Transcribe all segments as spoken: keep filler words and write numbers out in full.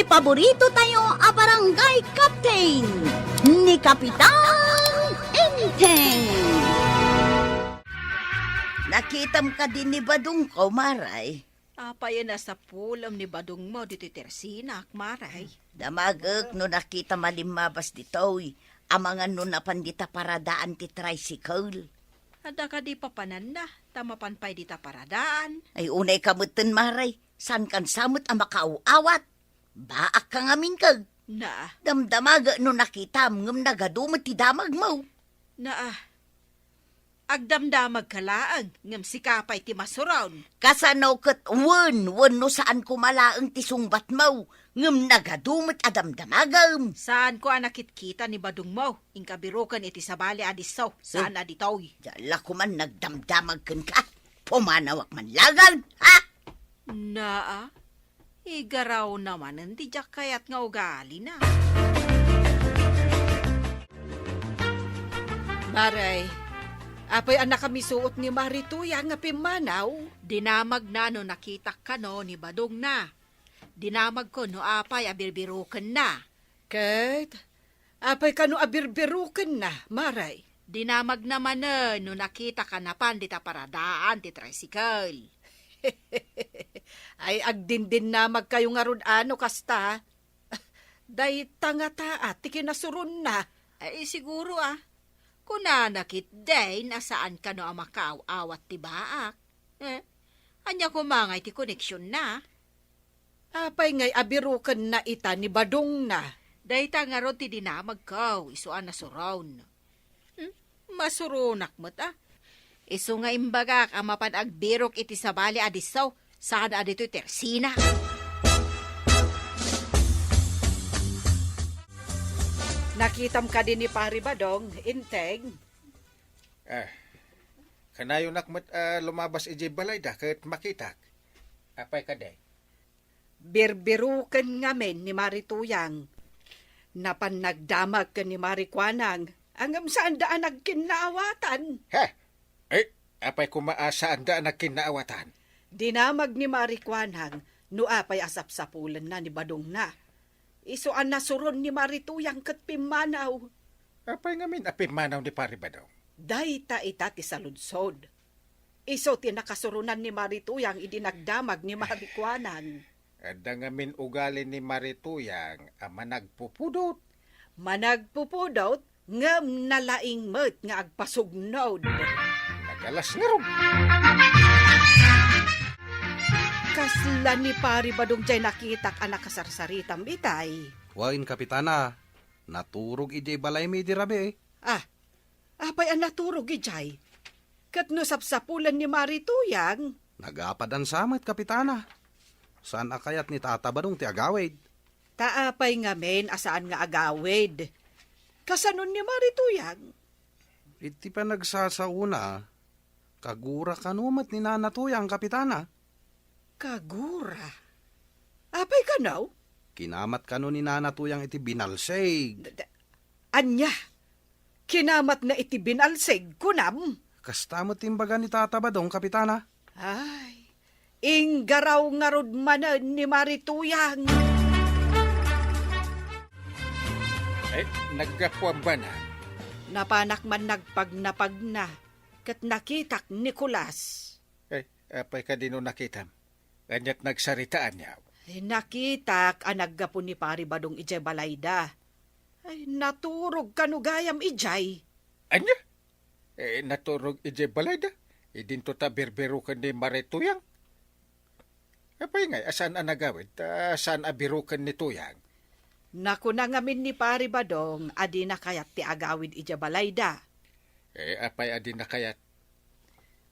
Paborito tayo a barangay captain, ni Kapitan Enteng. Nakitam kadi ni Badongko, Maray? Apay a nasapulem ni Badongmo ditoy tersinak, Maray? Damagek no nakitam a limmabas ditoy, amangan no napan dita paradaan ti tricycle. Adda kadi papananna, ta mapan pay dita paradaan? Ay, unay ka metten, Maray. Saan kan sa met a makaaw-awat? Baak ka ngamin kag. Na. Damdamagek no nakitam, ngem nagadu met ti damagmo. Na, agdamdamagka laeng, ngem sika pay ti masuron. Kasano ket wen, wenno saan koma laeng ti sungbatmo, ngem nagadu met a damdamagem. Saanko a nakitkita ni Badongmo, inka biroken iti sabali a disso, saan a ditoy. Diak la koman nagdamdamag kenka. Pumanawak man laeng, ha? Naa, igarawna manen ti diak kayat nga ugalina. Maray, apay a nakamisuot ni Mari Tuyang nga pimmanaw? Dinamagna no nakitak kano ni Badongna. Dinamagko no apay a birbirokenna. Ket apay kano a birbirokenna, Maray? Dinamagna manen no nakitak a napan dita paradaan ti tricycle. Ay, agdindinnamagkayo ngarud a no kasta. Dayta ngata ti kinasuronna. Ay, siguro, a. Kunana ketdin a saan kano a makaaw-awat ti baak. Eh, ania koma ngay ti koneksionna? Apay ngay a birokenna ita ni Badongna? Dayta ngarud ti dinamagko, isu a nasuron. Hmm? Masuronak met, a. Isu nga imbagak a mapan agbirok iti sabali a disso, saan a ditoy tersinak. Nakitam kadi ni Pari Badong, Enteng? Ah, kanayonak met a lumabas idiay balayda ket makitak. Apay kadi? Birbiroken ngamin ni Mari Tuyang. Napan nagdamag ken ni Mari Kuanang, ngem saanda a nagkinnaawatan. He? Eh, apay koma a saanda a nagkinnaawatan? Dinamag ni Mari Kuanang no apay a sapsapulenna ni Badongna. Isu a nasuron ni Mari Tuyang ket pimmanaw. Apay ngamin a pimmanaw ni Pari Badong? Dayta ita ti saludsod. Isu ti nakasuronan ni Mari Tuyang idi nagdamag ni Mari Kuanang. Adda ngamin ugali ni Mari Tuyang a managpupudot. Managpupudot, ngem nalaing met nga agpasugnod. Nagalas ngarud. Kasla ni Pari Badong jay nakitak a nakasarsaritam itay. Wen, Kapitana, naturog idiay balaymi idi rabii. Ah, apay a naturog idiay? Ket no sapsapulen ni Mari Tuyang? Nagapadan sa met, Kapitana. Saan a kayat ni Tata Badong ti agawid. Ta apay ngamin a saan nga agawid? Kasanon ni Mari Tuyang? Iti panagsasaona, kagura kano met ni Nana Tuyang, Kapitana. Kagura? Apay kano? Kinamat kano ni Nana Tuyang iti binalsig. Da-, da-, ania? Kinamatna iti binalsig, kunam? Kasta met ti imbaga ni Tata Badong, Kapitana. Ay, inggaraw ngarud manen ni Mari Tuyang. Eh, naggapuan ba na? Napanak man nagpagnapagna, ket nakitak ni Nicolas. Eh, apay kadi no nakitam? Ania't nagsaritaanyo? Eh, nakitak a naggapu ni Pari Badong idiay balayda. Ay, naturog kano gayam idiay. Ania? Eh, naturog idiay balayda? Idinto ta birbiroken ni Mari Tuyang? Apay ngay a saan a nagawid, ta saan a biroken ni Tuyang? Nakuna ngamin ni Pari Badong a dina kayat ti agawid idiay balayda. Eh, apay a dina kayat?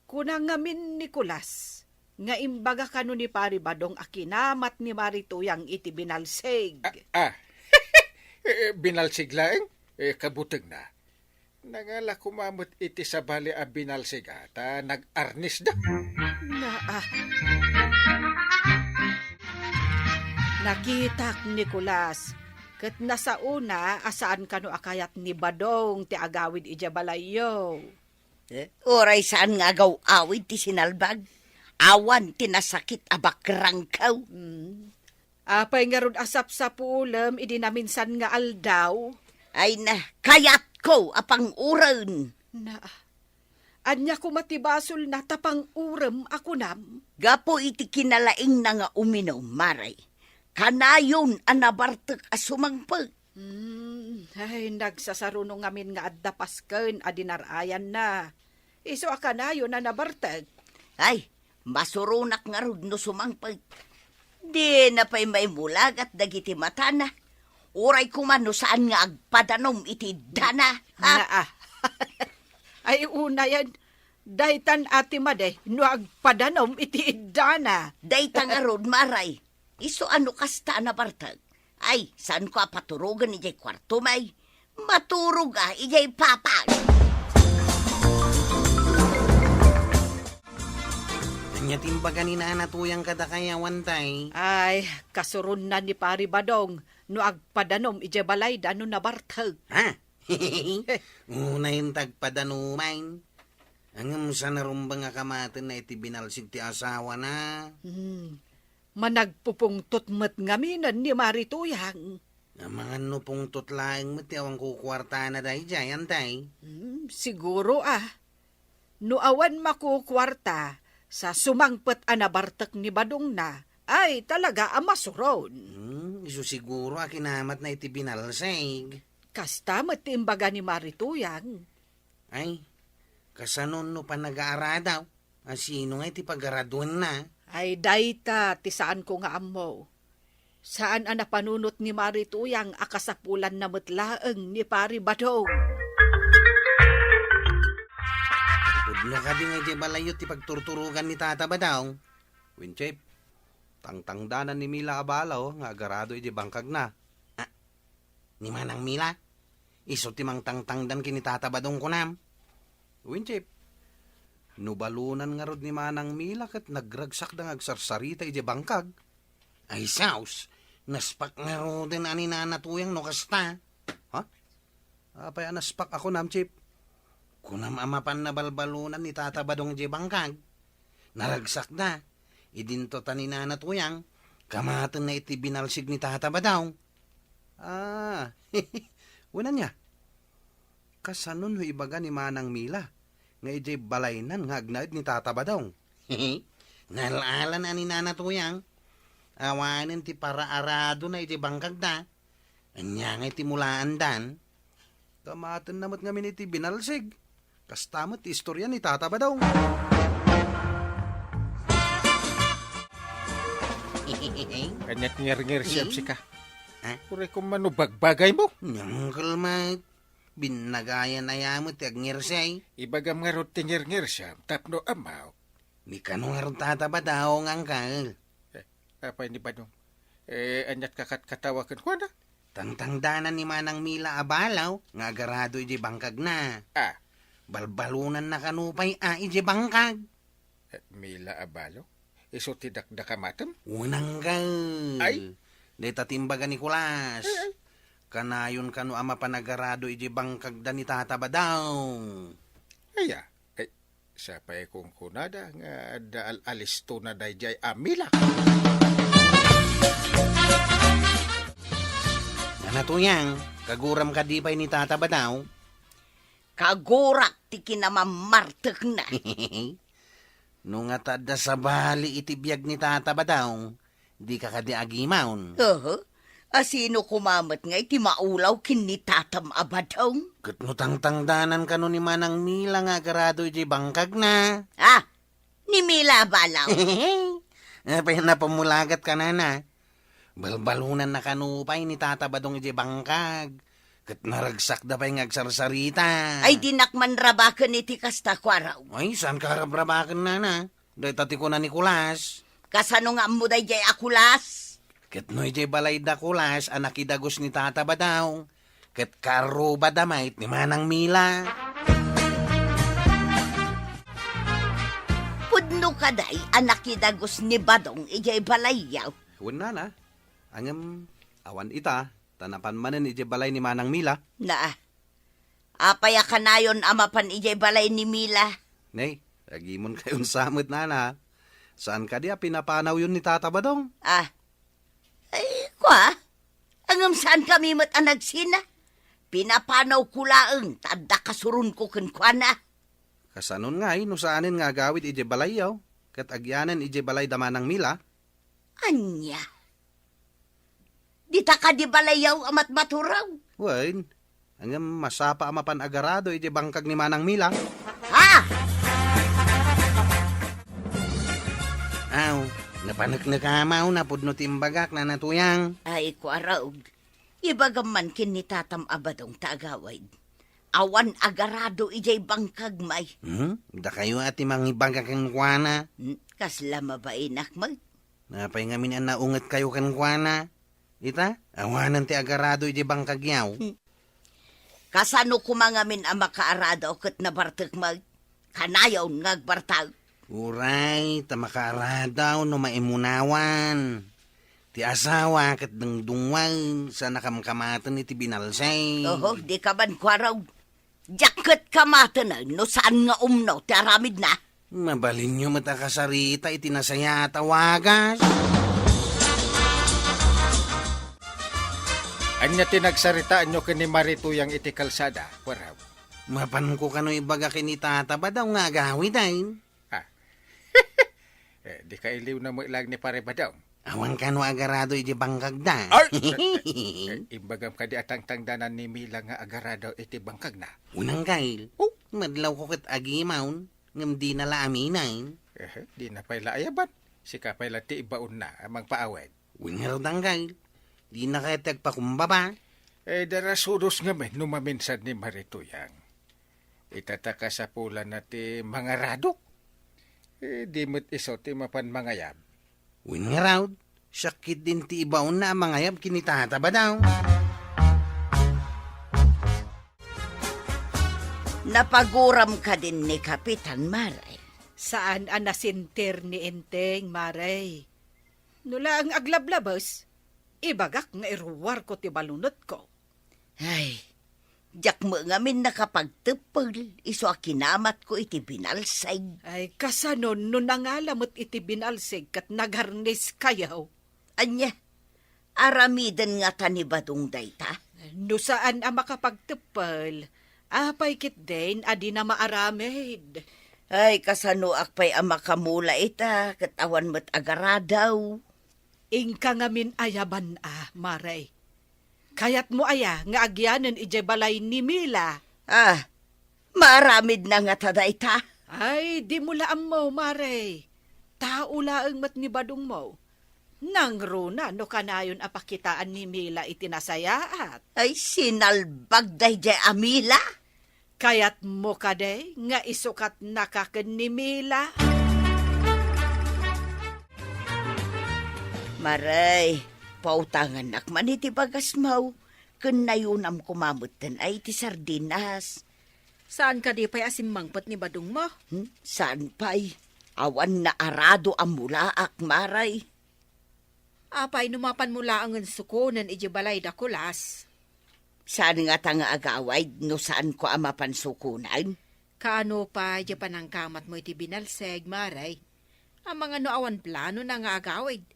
Kuna ngamin ni Nicolas nga imbaga kano ni Pari Badong a kinamat ni Mari Tuyang iti binalsig. Ah, ah. Eh, binalsig laeng? Eh, kabutegna. Nangala koma met iti sabali a binalsig a ta nag-arnisda. Naa. Nakitak ni Nicolas, ket nasaona a saan kano a kayat ni Badong ti agawid idiay balayyo. Eh, uray saan nga agaw-awid ti sinalbag, awan ti nasakit a bakrangko. Mm. Apay ngarud a sapsapulem idi naminsan nga aldaw? Ay na, kayatko a panguren. Na, ania koma ti basolna ta pangurem a kunam? Gapu iti kinalaingna nga uminum, Mare, kanayon a nabartek a sumangpet. Hmm, ay, nagsasaruno ngamin nga adda pasken a dinarayanna. Isu a kanayon a nabartek. Ay, masuronak ngarud no sumangpet. Dina pay maimulagat dagiti matana. Uray koma no saan nga agpadanom iti iddana, ha? Naa. Ay, unayen, daytan a ti madi no agpadanom iti iddana. Dayta ngarud, Mare. Isu a no kasta a nabartek. Ay, saanko a paturogen idiay kuartom, ay. Maturog a idiay papag. Ania ti imbaga ni Nana Tuyang kadakayo, Antay? Ay, kasuronna ni Pari Badong no agpadanom idiay balayda no nabartek. Ha? Unayen ta agpadanomen. Ngem saan a rumbeng a kamatenna iti binalsig ti asawana. Hmm. Managpupungtot met ngaminen ni Mari Tuyang. Amangan no pungtot laeng met ti awan kukuartana daydiay, Antay. Hmm, siguro a. No awan makukuarta sa sumangpet a nabartek ni Badongna, ay talaga a masuron. Hmm, isu siguro a kinamatna iti binalsig. Kasta met ti imbaga ni Mari Tuyang. Ay, kasanon no panagaaradaw? A sino ngay ti pagaraduenna? Ay, dayta ti saanko nga ammo. Saan a napanunot ni Mari Tuyang a kasapulanna met laeng ni Pari Badong. Pudno kadi nga idiay balayyo ti pagturturogan ni Tata Badong? Wen, Chief, tangtangdanan ni Mila a balaw nga agarado idiay bangkagna. Ah, ni Manang Mila? Isu ti mangtangtangdan ken ni Tata Badong, kunam? Wen, Chief, no balonan ngarud ni Manang Mila ket nagragsakda nga agsarsarita idiay bangkag. Ay, saos, naspak ngaruden a ni Nana Tuyang no kasta. Ha? Apay a naspak a kunam, Chief? Kunam a mapan nabalbalonan ni Tata Badong idiay bangkag. Naragsakda. Idinto ta ni Nana Tuyang, kamatenna iti binalsig ni Tata Badong. Ah, wen ania? Kasano no ibaga ni Manang Mila nga idiay balaynan nga agnaed ni Tata Badong? Nal-alan a ni Nana Tuyang. Awanen ti paraaradona idiay bangkagda. Ania ngay ti mulaandan? Kamatenna met ngamin iti binalsig. Kasta met ti istorya ni Tata Badong. Ania ti ngirngirsiam, hmm, sika? Ha? Uray koma no bagbagaymo. Nyangkel met. Binnagayan aya met ti agngirsay. Ibagam ngarud ti ngirngirsiam tapno ammok. Ni kano ngarud Tata Badong, Angkel? Eh, apay ni Badong? Eh, aniat kakatkatawa kenkuana? Tangtangdanan ni Manang Mila a balaw nga agarado idiay bangkagna. Ah. Balbalonanna kano pay a idiay bangkag. Eh, Mila a balaw? Isu ti dakdakamatem? Wen, Angkel. Ay? Dayta ti imbaga ni Kulas. Ay, ay. Kanayon kano a mapan agarado idiay bangkagda ni Tata Badong. Aya? Ay, sapay kunkunada nga adda al-, alistona daydiay a Mila. Nana Tuyang, kaguram kadi pay ni Tata Badong? Kagurak ti kinamammartekna. No nga ta adda sabali iti biag ni Tata Badong, dika kadi agimon? Oho. A sino koma met nga iti maulaw ken ni Tatam a Badong? Ket no tangtangdanan kano ni Manang Mila nga agarado idiay bangkagna? Ah, ni Mila a balaw. Apay a napamulagat ka, Nana? Balbalonanna kano pay ni Tata Badong idiay bangkag. Ket naragsakda pay nga agsarsarita. Ay, dinak man rabaken iti kasta, kuaraw. Ay, saanka rabrabaken, Nana? Dayta ti kuna ni Kulas. Kasano nga ammo daydiay a Kulas? Ket no idiay balayda Kulas a nakidagus ni Tata Badong, ket karrubada met ni Manang Mila. Pudno kadi a nakidagus ni Badong idiay balayyo? Wen, Nana. Ngem, awan ita, ta napan manen idiay balay ni Manang Mila. Naa. Apay a kanayon a mapan idiay balay ni Mila? Nay, agimonkayon sa met, Nana. Saan kadi a pinapanawyon ni Tata Badong? Ah. Ay, Ba? Ngem saankami met a nagsina? Pinapanawko laeng ta adda kasuronko kenkuana. Kasanon ngay no saanen nga agawid idiay balayyo, ket agyanen idiay balay da Manang Mila? Ania? Dita kadi balayyo a matmaturaw? Wen, ngem masapa a mapan agarado idiay bangkag ni Manang Mila. Ha? Aw, napaneknekamaw napudno ti imbagak, Nana Tuyang. Ay, kuarog. Ibagam man ken ni tatam a badong ta agawid. Awan agarado idiay bangkag, may. Hmm? Dakayo a ti mangibaga kenkuana? Hmm? Kasla mabainak, may. Apay ngamin a naungetkayo kenkuana? Ita, awanen ti agarado idiay bangkagyo. Hmm. Kasano koma ngamin a makaarado ket nabartek, may? Kanayon nga agbartek. Uray, ta makaarado no maimunawan. Ti asawa ket dungdungngoen, saan a kamkamaten iti binalsay. Oho, di ka man kuarog. Diak ket kamaten no saan nga umno ti aramidna. Mabalinyo met a kasarita iti nasayaat a wagas. Ania ti nagsaritaanyo ken ni Mari Tuyang iti kalsada, kuarog? Mapanko kano ibaga ken ni Tata Badong nga agawiden. Ah. Eh, di ka iliw na met laeng ni Pare Badong. Awan kano agarado iti bangkagda. Ay! Eh, imbagam kadi a tangtangdanan ni Mila nga agarado iti bangkagna? Unang kail. Oh? Madlawko ket agimon, ngem dina la aminen. Eh, dina pay la ayaban. Sika pay la ti ibaonna a mangpaawid. Wen ngarud, Anggail. Dina kayat ti agpakumbaba? Eh, darasudos ngamin no maminsan ni Mari Tuyang. Ita ta kasapulanna ti mangaradok. Eh, di met isu ti mapan mangayab. Wen ngarud, siak ketdin ti ibaonna a mangayab ken ni Tata Badong. Napaguram kadin ni Kapitan, Mare? Saan a nasinter ni Enteng, Mare. No laeng aglablabes, ibagak nga iruarko ti balunotko. Ay, diak met ngamin nakapagteppel isu a kinamatko iti binalseg. Ay, kasano no nangala met iti binalseg ket nagarniskayo? Ania, aramiden ngata ni Badong dayta? No saan a makapagteppel, apay ketdin a dina maaramid? Ay, kasanoak pay a makamula ita ket awan met agarado? Inka ngamin ayaban a, Mare. Kayatmo aya nga agyanen idiay balay ni Mila? Ah, maaramidna ngata dayta? Ay, dimo la ammo, Mare. Tao laeng met ni Badongmo. Nangruna no kanayon a pakitaan ni Mila iti nasayaat. Ay, sinalbag daydiay a Mila? Kayatmo kadi nga isukatnaka ken ni Mila? Mare, pautangannak man iti bagasmo, ken nayunam koma metten a iti sardinas. Saan kadi pay a simmangpet ni Badongmo? Hmm? Saan pay? Awan naarado a mulaak, Mare. Apay no mapanmo laengen sukonen idiay balay da Kulas? Saan ngata nga agawid no saanko a mapan sukonen? Kaano pay diay panangkamatmo iti binalseg, Mare? Amangan no awan planona nga agawid,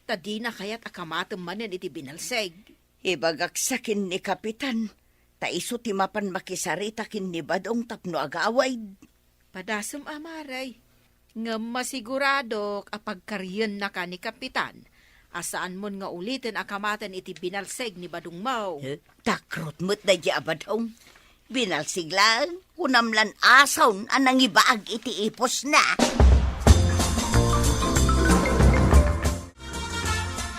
ta dina kayat a kamatem manen iti binalseg. Ibagak sa ken ni Kapitan, ta isu ti mapan makisarita ken ni Badong tapno agawid. Padasem a, Mare. Ngem masiguradok a pagkariennaka ni Kapitan a saanmon nga uliten a kamaten iti binalseg ni Badongmo. Eh, takrot met daydiay a Badong. Binalseg laeng, kunam lan asaon a nangibaag iti ipusna.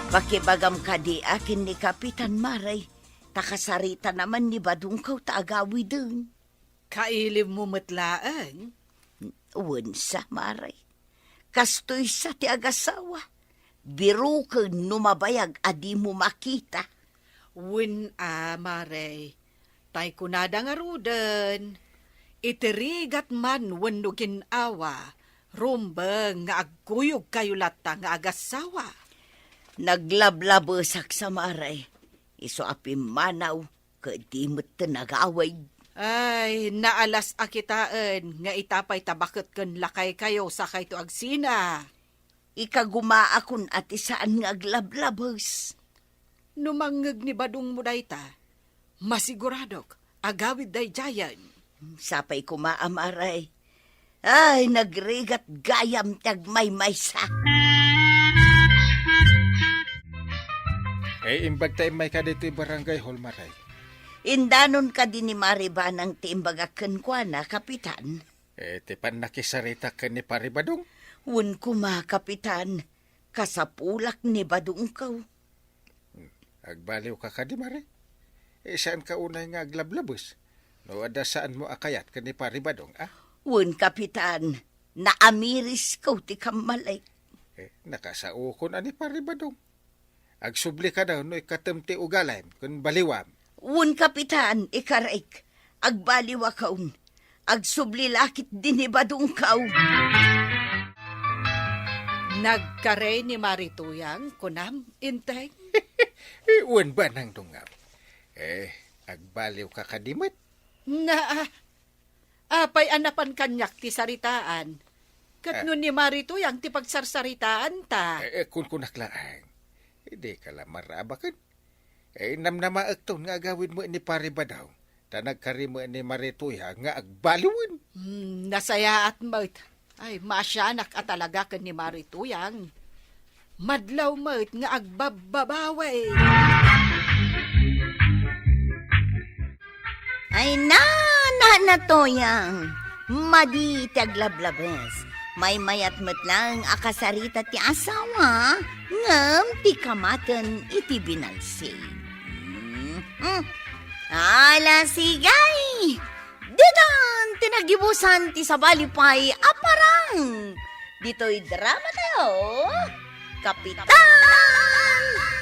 Pakibagam kadi a ken ni Kapitan, Mare, ta kasaritana man ni Badongko ta agawiden. Kailibmo met laeng? Wen sa, Mare. Kastoy sa ti agasawa. Biroken no mabayag a dimo makita. Wen a, Mare. Tay kunada ngaruden, iti rigat man wenno gin-awa, rumbeng nga agkuyogkayo latta nga agasawa. Naglablabesak sa, Mare. Isu a pimmanaw ket di metten agawid. Ay, naalas a kitaen nga ita pay ta baket ken lakaykayo sakayto agsina. Ikagumaakon a ti saan nga aglablabes. No mangngeg ni Badongmo dayta, masiguradok, agawid daydiayen. Sapay koma a Mare. Ay, nagrigat gayam ti agmaymaysa. Eh, imbag ta immayka ditoy barangay hall, Mare. Indanon kadi ni Mare Banang ti imbagak kenkuana, Kapitan? Eh, ti pannakisarita ken ni Pare Badong? Wen koma, Kapitan. Kasapulak ni Badongko. Hmm. Agbaliwka kadi, Mare? Eh, saanka unay nga aglablabes? No adda saanmo a kayat ken ni Pare Badong, a? Wen, Kapitan, naamirisko ti kammalek. Eh, nakasaokon a ni Pare Badong. Agsubli kada no ikatem ti ugalim ken baliwam. Wen, Kapitan, ikarek. Agbaliwakon. Agsubli la ketdi ni Badongko. Nagkarey ni Mare Tuyang, kunam, Enteng? Wen, Banang Dungaw. Eh, agbaliwka kadi met? Na, apay a napan kaniak ti saritaan? Ket no ni Mare Tuyang ti pagsarsaritaanta. Eh, eh, kunkunak laeng. Dika la marabaken. Eh, namnamaekton nga agawid met ni Pare Badong, ta nagkari met ni Mare Tuyang nga agbaliwen. Hmm, nasayaat met. Ay, maasianak a talaga ken ni Mare Tuyang. Madlaw met nga agbabbabawi. Ay, na, na, na, Tuyang. Madi ti aglablabes. Maymayat met laeng a kasarita ti asawa, ngem ti kamaten iti binalsig. Hmm, hmm. Ala, sige. Ditan ti nagibusan ti sabali pay a parang. Ditoy drama tayo, Kapitan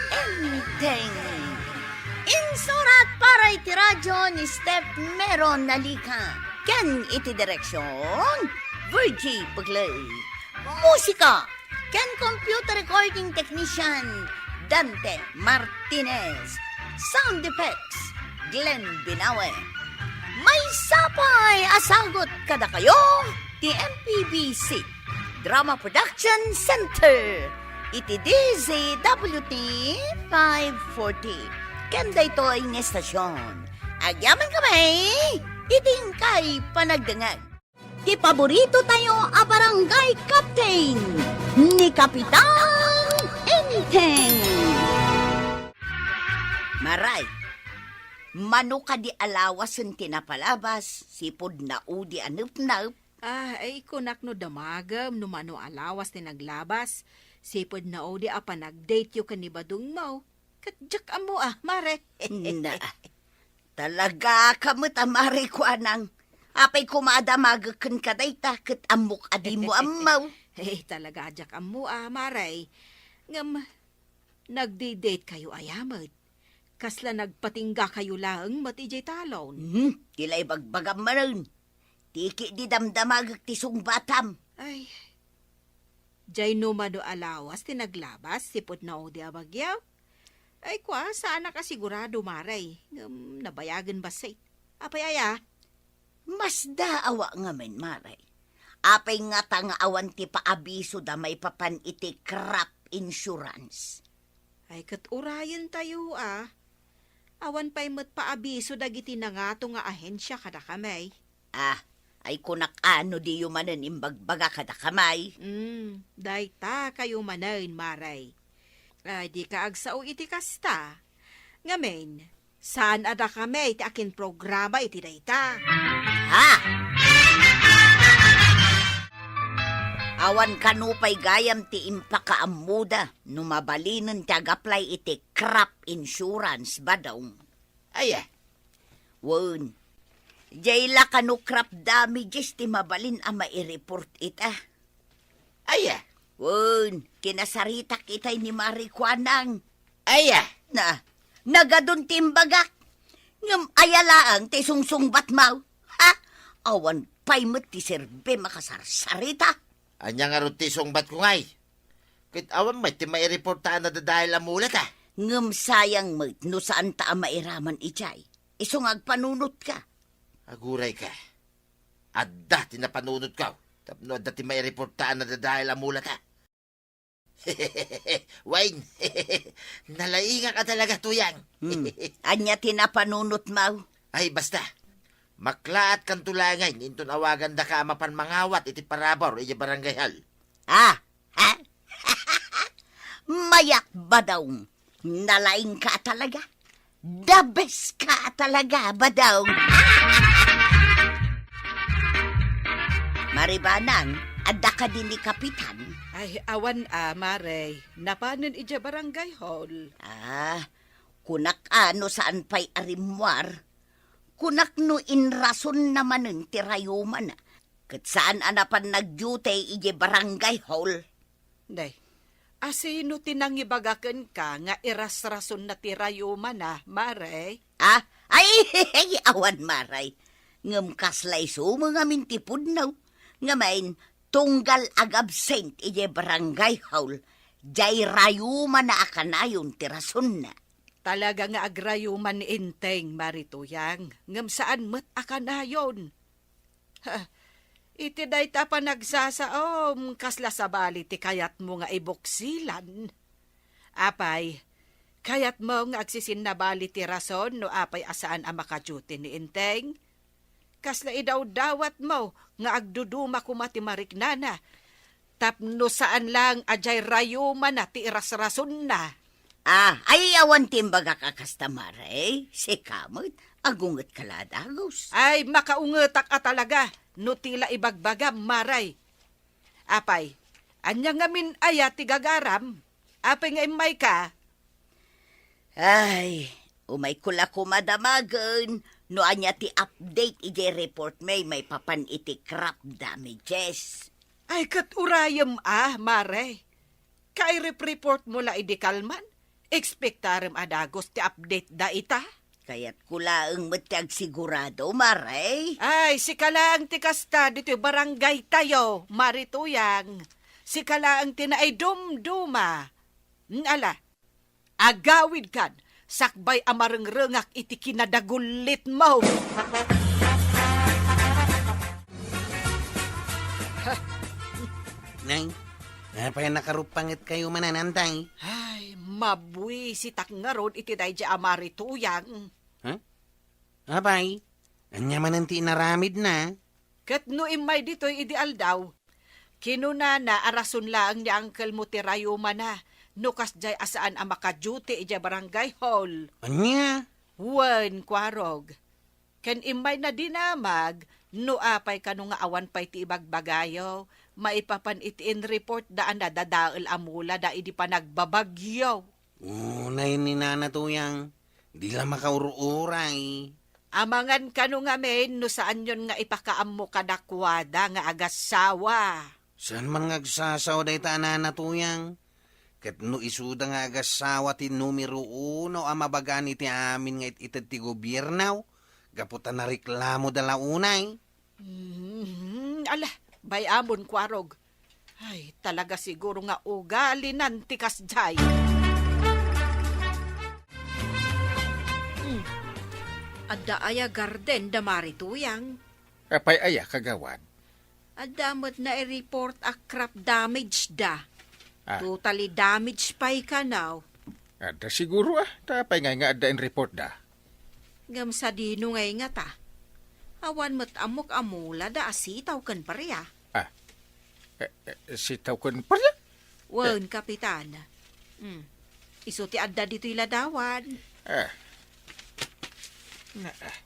Enteng. Insurat para iti radyo ni Steph Meron Nalica. Ken iti direksyon, Virgie Puglay. Musika ken computer recording technician, Dante Martinez. Sound effects, Glenn Binawe. Maysa pay a sagut kadakayo ti M P B C Drama Production Center iti D Z W T five forty. Ken daytoy nga estasyon, agyamankami iti inkay panagdengngeg. Ti paborito tayo a barangay captain, ni Kapitan Enteng. Maray, mano kadi a lawasen ti napalabas, sipud naudi a nepnep? Ah, ay, kunak no damagem no mano a lawas ti naglabas, sipud naudi a panagdateyo ken ni Badongmo. Ket diak ammo a, Mare. Na, talaga ka met a Mare kuanang. Apay koma a damagek kenka dayta, ket ammok a dimo ammo. Eh, talaga a diak ammo a, Mare. Ngem, nagdi-date kayo aya met? Kasla nagpatingga kayo laeng met idiay talon? Hmm, ti la ibagbagam manen. Ti ketdi damdamagek ti sungbatam. Ay, diay no mano a lawas ti naglabas, sipud naudi a bagyo? Ay, kua, saanak a sigurado, Mare. Ngem, nabayagen bassit. Apay aya? Masdaawa ngamin, Mare. Apay ngata nga awan ti paabisoda maipapan iti crop insurance? Ay, ket urayentayo a. Awan pay met paabiso dagiti nangato nga ahensia kadakami. Ah, ay kunak a no diyo manen imbagbaga kadakami. Mm, dayta kayo manen, Mare. Ay, dika agsao iti kasta. Ngamin, saan a dakami ti akinprograma iti dayta? Ha? Awan kano pay gayam ti impakaammoda no mabalinen ti ag-apply iti crop insurance, Badong. Aya? Wen, diay la kano crop damages ti mabalin a maireport ita. Aya? Wen, kinasaritak itay ni Mare kuanang. Aya? Na, nagadun ti imbagak. Ngem aya laeng ti sungsungbatmo? Ha? Awan pay met ti serbi makasarsarita. Ania ngarud ti sungbatko ngay? Ket awan met ti maireporta a nadadael a mulata. Ngem sayang met no saanta a mairaman idiay. Isu nga agpanunotka. Agurayka. Adda ti napanunotko tapno adda ti maireporta a nadadael a mulata. Wen, nalaingak a talaga, Tuyang. Hmm. Ania ti napanunotmo? Ay, basta. Maklaatkanto laengen inton awagandaka a mapan mangawat iti parabur idiay barangay hall. Ah, ha? Mayat, Badong. Nalaingka a talaga. The best ka a talaga, Badong. Maribanang, adda kadi ni Kapitan? Ay, awan a, Mare. Napanen idiay barangay hall. Ah, kunak a no saan pay a rimmuar. Kunak no inrasonna manen ti rayumana, ket saan a napan nagdiute idiay barangay hall. Day, asino ti nangibaga kenka nga irasrasonna ti rayumana, Mare? Ah, ay, awan, Mare. Ngem kasla isu met ngamin ti pudno. Ngamin, tunggal agabsent idiay barangay hall, diay rayumana a kanayon ti rasonna. Talaga nga agrayuman ni Enteng, Mare Tuyang, ngem saan met a kanayon. Ha, iti dayta a panagsasaom, kasla sabali ti kayatmo nga ibuksilan? Apay, kayatmo nga agsisinnabali ti rason no apay a saan a makadiute ni Enteng? Kasla idawdawatmo nga agduduma koma ti mariknana, tapno saan laeng a diay rayumana ti irasrasonna. Ah, ay, awan ti imbagak a kasta, Mare. Sika met, agungetka la a dagus. Ay, makaungetak a talaga no ti la ibagbagam, Mare. Apay, ania ngamin aya ti gagaram? Apay nga immayka? Ay, umayko la koma damagen no ania ti update idiay report mi maipapan iti crop damages. Ay, ket urayem a, Mare. Kairep-report mo la idi kalman? Ekspektarem a dagus ti update dayta? Kayatko laeng met ti agsigurado, Mare. Ay, sika laeng ti kasta ditoy barangay tayo, Mare Tuyang. Sika laeng ti naidumduma. Ala, agawidkan, sakbay a marengrengak iti kinadagullitmo. Nay, apay a nakarupangetkayo manen, Tay? Ay, mabuisitak ngarud iti daydiay a Mare Tuyang. Ha? Apay, ania manen ti inaramidna? Ket no immay ditoy idi aldaw, kinunana a rason laeng ni angkelmo ti rayumana no kasdiay a saan a makadiute idiay barangay hall. Ania? Wen, Kuarog. Ken immayna dinamag no apay kano nga awan pay ti ibagbagayo maipapan iti inreportda a nadadael a mulada idi panagbabagyo. Unay ni Nana Tuyang, di la makaur-uray. Amangan kano ngamin no saanyon nga ipakaammo kadakuada nga agassawa. Saan man nga agsasawa dayta a Nana Tuyang? Ket no isuda nga agassawa ti numero uno a mabagaan iti amin nga it-ited ti gobierno, gapu ta nareklamoda la unay. Mhm. Ala, bay-amon, Kuarog. Ay, talaga siguro nga ugalinan ti kasdiay. Hmm. Adda aya garden da Mare Tuyang? Apay aya, Kagawad? Adda met nai-report a crop damage da. Ah. Totally damage pay kano. Adda siguro, ah. Ta apay ngay nga adda in-report da? Ngem sadino ngay ngata? Awan met ammok a mulada a sitaw ken paria. Ah. Eh, eh, sitaw ken paria? Wen, Kapitan. Hmm. Isu ti adda ditoy ladawan. Ah. Na, ah.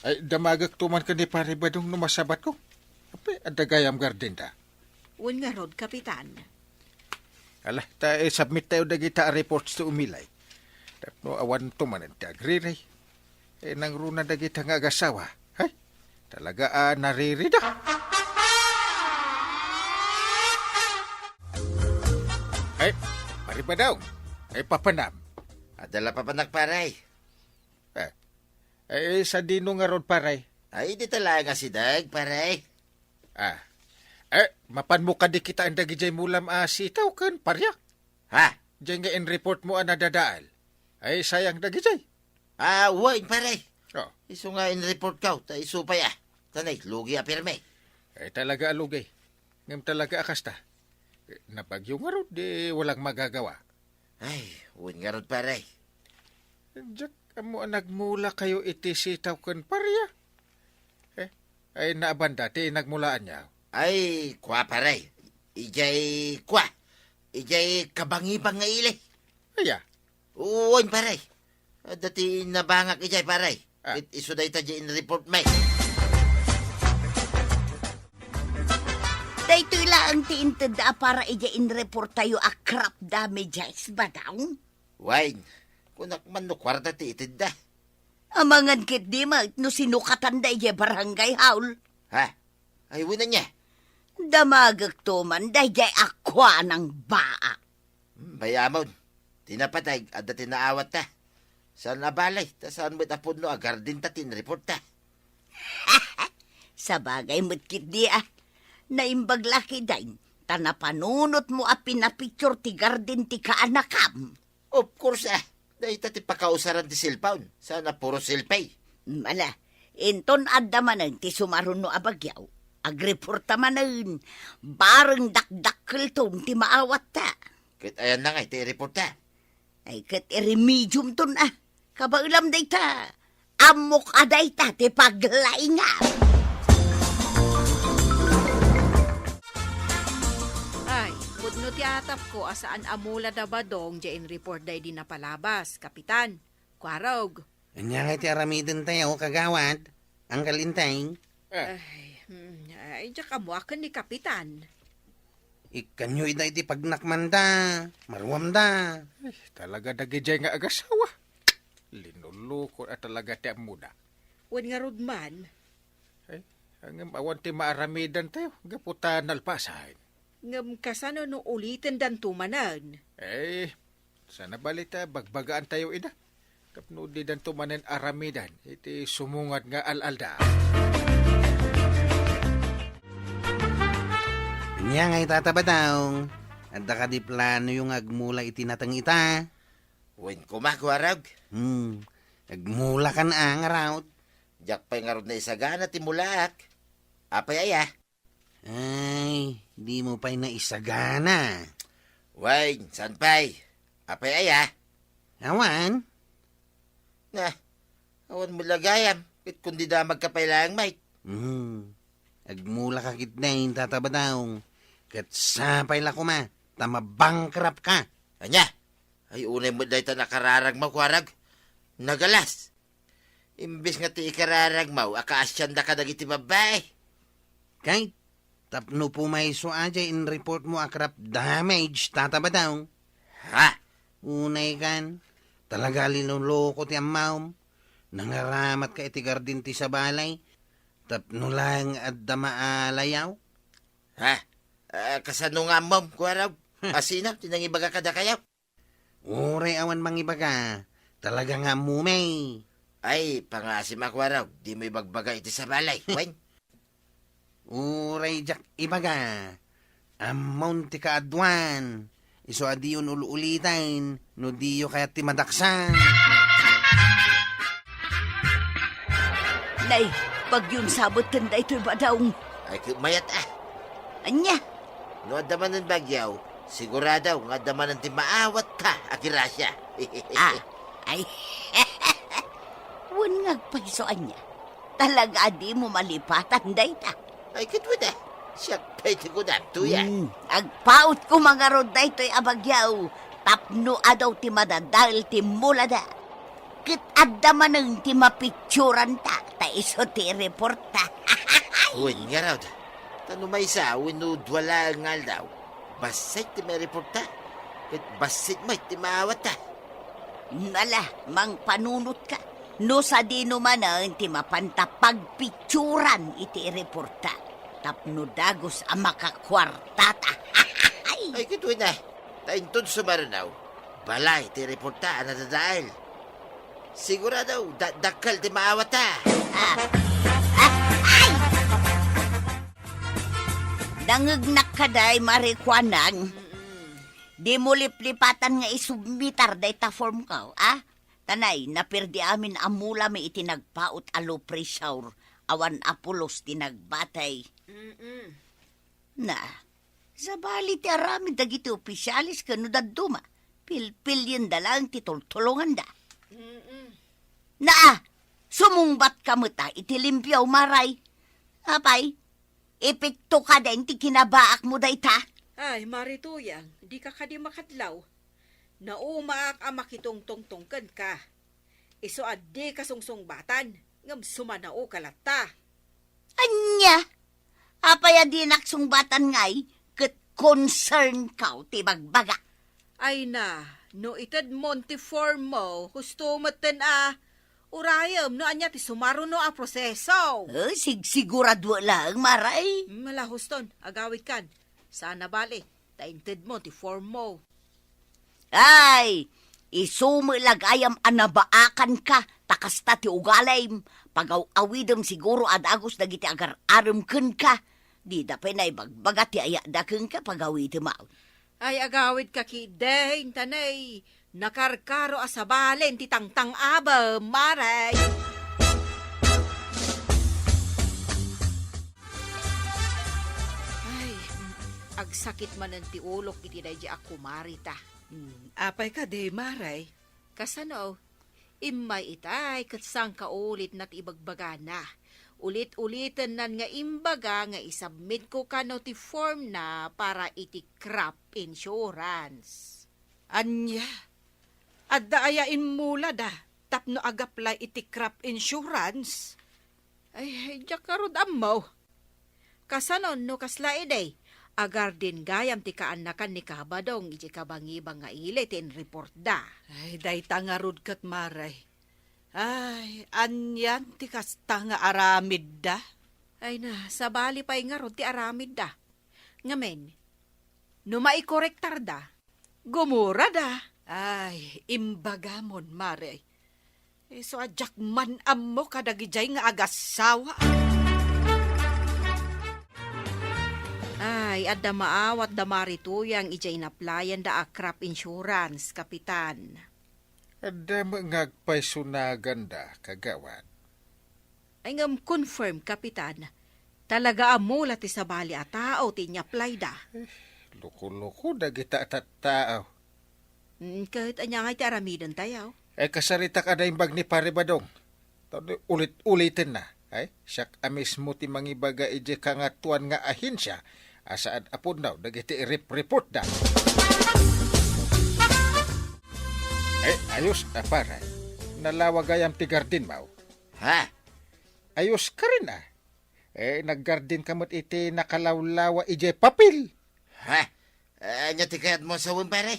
Ay, damagekto man ken ni Pare Badong no masabatko. Apay, adda gayam garden da? Wen ngarud, Kapitan. Ala, ta, eh, submit tayo dagita a reports to Umilay. Tapno awan to manen ti agriri. Eh, nangruna dagita nga agasawa. Hay, talaga a naririda. Ay, Pare Badong. Ay, papanam. Adala papanak, pare. Eh, eh, sadino ngarud, pare? Ay, di talaga sideg, pare. Ah. Eh, mapanmo kadi kitaen dagidiay mulam a sitaw ken paria? Ha? Diay nga in-report mo a nadadael. Ay, sayang dagidiay. Ah, wen, pare. Oh. Isu nga in-report ko, ta isu pay, ah. Tanay, lugi a pirmi. Ay, talaga a lugi. Ngem talaga a kasta. Nabagyo ngarud, di walang magagawa. Ay, wen ngarud, pare. Diak ammo a nagmulakayo iti sitaw ken paria. Eh, ay, naabanda ti nagmulaanyo? Ay, kua, pare. Ijay, kua. Ijay kabangibang nga ili. Aya? Wen, pare. Adda ti nabangak ijay, pare. Ah. Ket isu dayta di in-report mi. Daytoy laeng ti intedda a para ijay in-report tayo a crop damages, Badong? Wen, kunak man no kuarta ti itedda. Amangan ketdi met no sinukatanda ijay barangay hall. Ha? Ay, wen ania? Damagekto man dayjay a kuanang baa. Hmm, bay-amon. Ti napateg, adda ti naawatta. Saan a balay, ta saan met a pudno a gardenta ti in-reportta. Sabagay met ketdi a. Naimbag la ketdin, ta napanunotmo a pinapicture ti garden ti kaanakam. Of course, ah. Dayta ti pakausaran ti cellphone. Sana puro selfie. Ala, inton adda manen ti sumaruno a bagyo, agreporta manen. Bareng dakdakkelton ti maawatta. Ket ayanna ngay ti ireporta? Ay, ket iremediumton, ah. Kabaelam dayta. Ammok a dayta ti paglaingam. Ay, pudno ti atapko a saan a mula da Badong diay in-report daydi napalabas, Kapitan. Kuarog. Ania ngay ti aramidentayo, Kagawad? Uncle Enteng? Ah. Ay, hmm, ay, diak ammoak ken ni Kapitan. Ikkanyo ida iti pagnakmanda, maruamda. Ay, talaga dagidiay nga agasawa. Linulukon a talaga ti ammoda. Wen ngarud man. Ay, ngem awan ti maaramidantayo, gapu ta nalpasan. Ngem kasano no ulitendanto manen? Ay, saan a bale ta bagbagaantayo ida. Tapno didanto manen aramidan iti sumungad nga al-aldaw. Ania ngay, Tata Badong? Adda kadi planoyo nga agmula iti nateng ita? Wen koma, Kuarog. Hmm. Agmulakan a ngarud. Diak pay ngarud naisagana ti mulaak. Apay aya? Ay, dimo pay naisagana. Wen, saan pay? Apay aya? Awan. Na, awan met la gayam, ket kundi damagka pay laeng, Mike. Hmm. Agmulaka ketdin, Tata Badong. Ket sapay la koma, ta mabankrupt ka. Ania? Ay, unay met dayta nakararagmaw, Kuarog. Nagalas. Imbes nga ti ikararagmaw a kaasianda kadagiti babbai. Kay, tapno pumayso a diay in-reportmo a crop damage, Tata Badong. Ha? Unay kan, talaga a linuloko ti ammom. Nangaramatka iti garden ti sabalay, tapno laeng adda maalayaw. Ha? Ah, kasano nga ammom, Kuarog? Asino ti nangibaga kadakayo? Uray awan mangibaga, talaga nga ammom. Ay, pangasim a, Kuarog, dimo ibagbaga iti sabalay, wen? Uray diak ibaga, ammon ti kaaduan, isu a diyon ul-uliten no diyo kayat ti madaksan. Nay, bagyon sabeten daytoy, Badong. Ay, ket mayat a. Ania? No adda manen bagyo, sigurado nga adda manen ti maawatta a grasia. Ah, ay. Wen nga agpayso ania? Talaga a dimo malipatan dayta. Ay, ket wen a. Siak pay ti kunam, tuya. Hmm, agpaut koma ngarud daytoy a bagyo tapno adu ti madadael ti mulada. Ket adda manen ti mapicturanta, ta isu ti reporta. Wen ngarud, ta no maysa wenno dua laeng nga aldaw, bassit ti maireporta, ket bassit met ti maawatta. Ala, mangpanunotka, no sadino manen ti mapanta pagpicturan iti reporta, tapno dagus a makakuartata. Ay, ket wen a. Ta inton sumaruno, balay ti reporta a nadadael. Sigurado, da-, dakkel ti maawatta. Ah. Ah, ay! Nangngegnak kadi, Mare Kuanang. Mm-mm. Dimo liplipatan nga isubmitar dayta formko, ah? Tanay, naperdi amin a mulami iti nagpaut a low pressure, awan a pulos ti nagbatay. Mm-mm. Na, Sabali ti aramid dagiti opisyales ken no dadduma, pilpilienda laeng ti tultulonganda. Mm-mm. Naa, sumungbatka met a iti limpio, Maray. Apay, ipikto ka den ti kinabaakmo dayta? Ay, Mari Tuyang, dika kadi makadlaw. Naumaak a makitungtungtong kenka. Isu a dika sungsungbatan, ngem sumanaoka latta. Ania? Apay a dinak sungbatan ngay ket concern kaw ti bagbaga? Ay na, no itedmon ti form mo, husto metten a urayem no ania ti sumaruno a proseso. Eh, sigsigurado laeng, Maray. Hmm, ala, huston, agawidkan. Saan a bali, ta intedmo ti form mo. Ay, isu met la gayam a nabaakanka, ta kasta ti ugalim, pagaw-awidem siguro a dagus dagiti agar-arem kenka. Dida pay naibagbaga ti ayada kenka, pagawidem, aw. Ay, agawidka ketdin, ta nay, nakarkaro a sabalen ti tangtang-abem, Maray. Ay, agsakit manen ti ulok iti daydi a kumarita. Hmm, apay kadi, Maray? Kasano? Immay itay ket sangkaulit na ti ibagbagana. Ulit-ulitennan nga imbaga nga isubmitko kano ti formna para iti crop insurance. Ania? Adda aya immulada tapno ag-apply iti crop insurance? Ay, diak ngarud ammo. Kasano no kasla idi? Agarden gayam ti kaannakan ni Kabadong iti kabangibang nga ili ti inreportda. Ay, dayta ngarud ket, Maray. Ay, anian ti kasta nga aramidda? Ay na, sabali pay ngarud ti aramidda. Ngamin, no maikorektarda, gumurada. Ay, imbagamon, Maray. Isu a diak man ammo kadagijay nga agassawa. Ay, adda maawat da Mari Tuyang idiay inaplayanda a crop insurance, Kapitan. Adda met nga agpaysunaganda, Kagawad. Ay, ngem confirm, Kapitan. Talaga a mula ti sabali a tao ti inyaplayda. Eh, loko-loko dagita a tattao. Mm, ket ania ngay ti aramidentayo? Eh, kasaritak a naimbag ni Pare Badong. Ta ulit-ulitenna. Ay, siak a mismo ti mangibaga idiay kangatoan nga ahensia a saan a pudno dagiti irep-reportda. Eh, ayos a, pare. Nalawa gayam ti gardenmo. Ha? Ayos ka rin, a. Eh, naggarden ka met iti nakalawlawa idiay papel. Ha? Ania ti kayatmo a sawen, pare?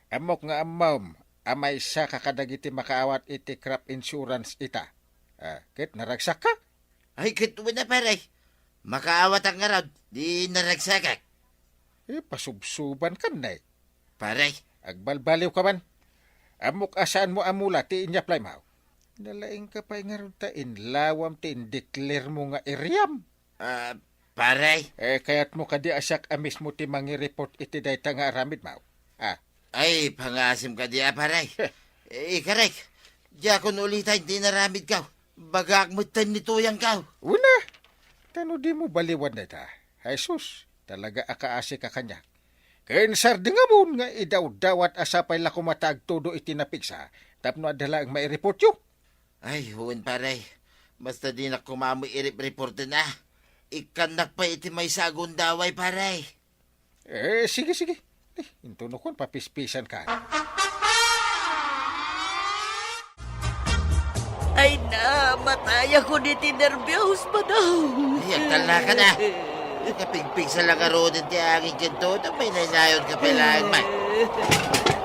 Ammok nga ammom a maysaka kadagiti makaawat iti crop insurance ita. Ah, ket naragsakka? Ay, ket wen a, pare. Makaawatak ngarud, di naragsakak. Eh, pasubsubankan, nay. Pare. Agbalbaliwka man. Ammok a saanmo a mula ti inyaplaymo. Nalaingka pay ngarud ta inlawam ti indeklermo nga iriam. Ah, pare. Eh, kayatmo kadi a siak a mismo ti mangireport iti dayta nga aramidmo? Ah. Ay, pangasim kadi a, pare. Eh, ikarek, diakon uliten ti inaramidko. Bagak metten ni Tuyangko. Wen a. Ta no dimo baliwan dayta, Jesus, talaga a kaasika kaniak. Ken sardengam nga idawdawat a sapay la koma ta agtudo iti napigsa tapno adda laeng maireportyo. Ay, wen, pare. Basta dinak koma met irep-reporten a. Ikkannak pay iti maysa a gundaway, pare. Eh, sige, sige. Eh, intono kon papispisanka. Ay na, matayakon iti nerbios, Badong. Ay, agtalnakan a. Kapigpigsa la ngaruden ti angin ken tudo, ta mainaynayonka pay laeng man.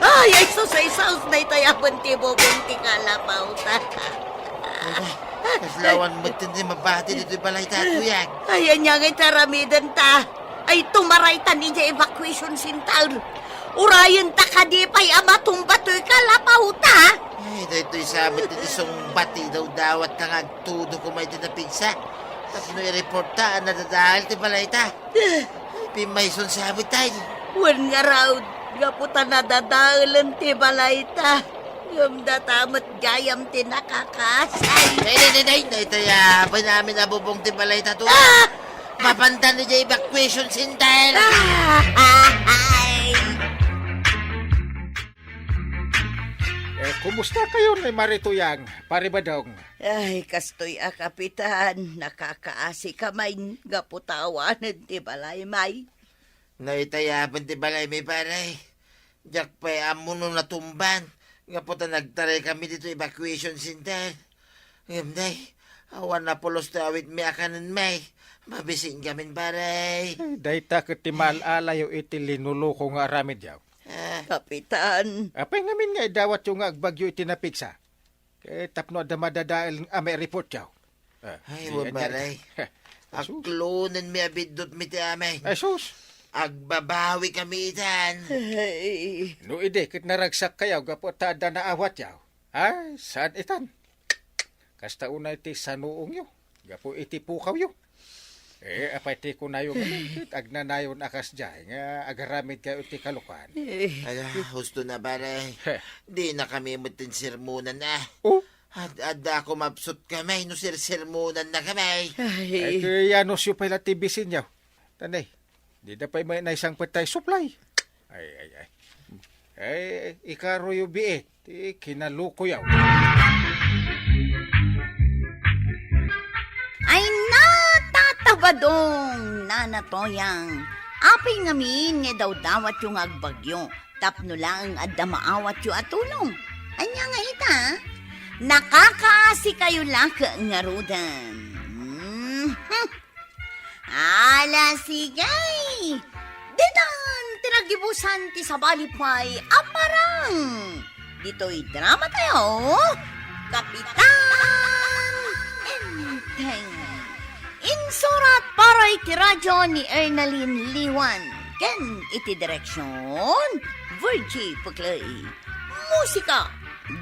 Ay, ay, sus, ay, sus, daytoy awan ti bubong ti kalapawta. Ay, kasla awan metten ti mabati ditoy balayta, Tuyang. Ay, ania ngay ti aramidenta? Ay, tumaraytan idiay evacuation center. Urayenta kadi pay a matumba toy kalapawta? Ay, daytoy sa met ti sungbat ti idawdawatka nga agtudo koma iti napigsa. Tapno ireporta a nadadael ti balayta. Ay, pimmayson sa met, ay. Wen ngarud, gapu ta nadadaelen ti balayta. Ngem data met gayam ti nakakasay. Nay, nay, nay, nay, daytoy a, pay amin a bubong ti balayta, Tuyang. Ah! Mapantan idiay evacuation center. Ay! Eh, kumusta kayo ni Marituyang, Pare Badong? Ay, kastoy a, Kapitan, nakakaasi kami gapu ta awanen ti balaymi. Naitayaban ti balaymi, pare. Diak pay ammo no natumban, gapu ta nagtaray kami ditoy evacuation center. Ngem, day, awan a pulos ti awitmi a kanenmi. Mabisin gamin, pare. Ay, dayta ket ti maal-alayo iti linuluko nga aramidyo. Ah. Kapitan. Apay ngamin nga idawatyo nga agbagyo iti napigsa? Ket tapno adda madadael a maireportyo. Ah, ay, di wen, ania, pare. Ay, sus. Aklonenmi a biddutmi ti amin. Ay, sus. Agbabawi kami itan. Ay. No idi, ket naragsak kayo gapu ta adda naawatyo. Ay, saan itan? Kasta unay ti sanuongyo gapu iti pukawyo. Eh, apay ti kunayo ngamin, ket agnanayon a kasdiay nga agaramid kayo iti kalokan. Eh. Ala, husto na, pare. Heh. Di na kami met ti sermonan, ah. Oh? Ad-, adda ako mapsut kami, no sersermonan na kami. Ay. Ay, kaya no siyo pala ti bisinyo. Tanay, di da pay may naisang patay supply. Ay, ay, ay. Ay, ikaroyo biit. Ti kinalukoyaw. Ay, natatabadong, Nana Toyang. Apay ngamin nga idawdawatyo nga agbagyo, tapno laeng adda maawatyo a tulong. Ania nga ita? Nakakaasi kayo la ket ngaruden. Mhm. Ala, sige! Ditan ti naggibusan ti sabali pay a parang ditoy drama tayo, Kapitan Enteng. Insurat para iti radyo ni Ernalyn Liwan ken iti direksyon, Virgie Puclay. Musika,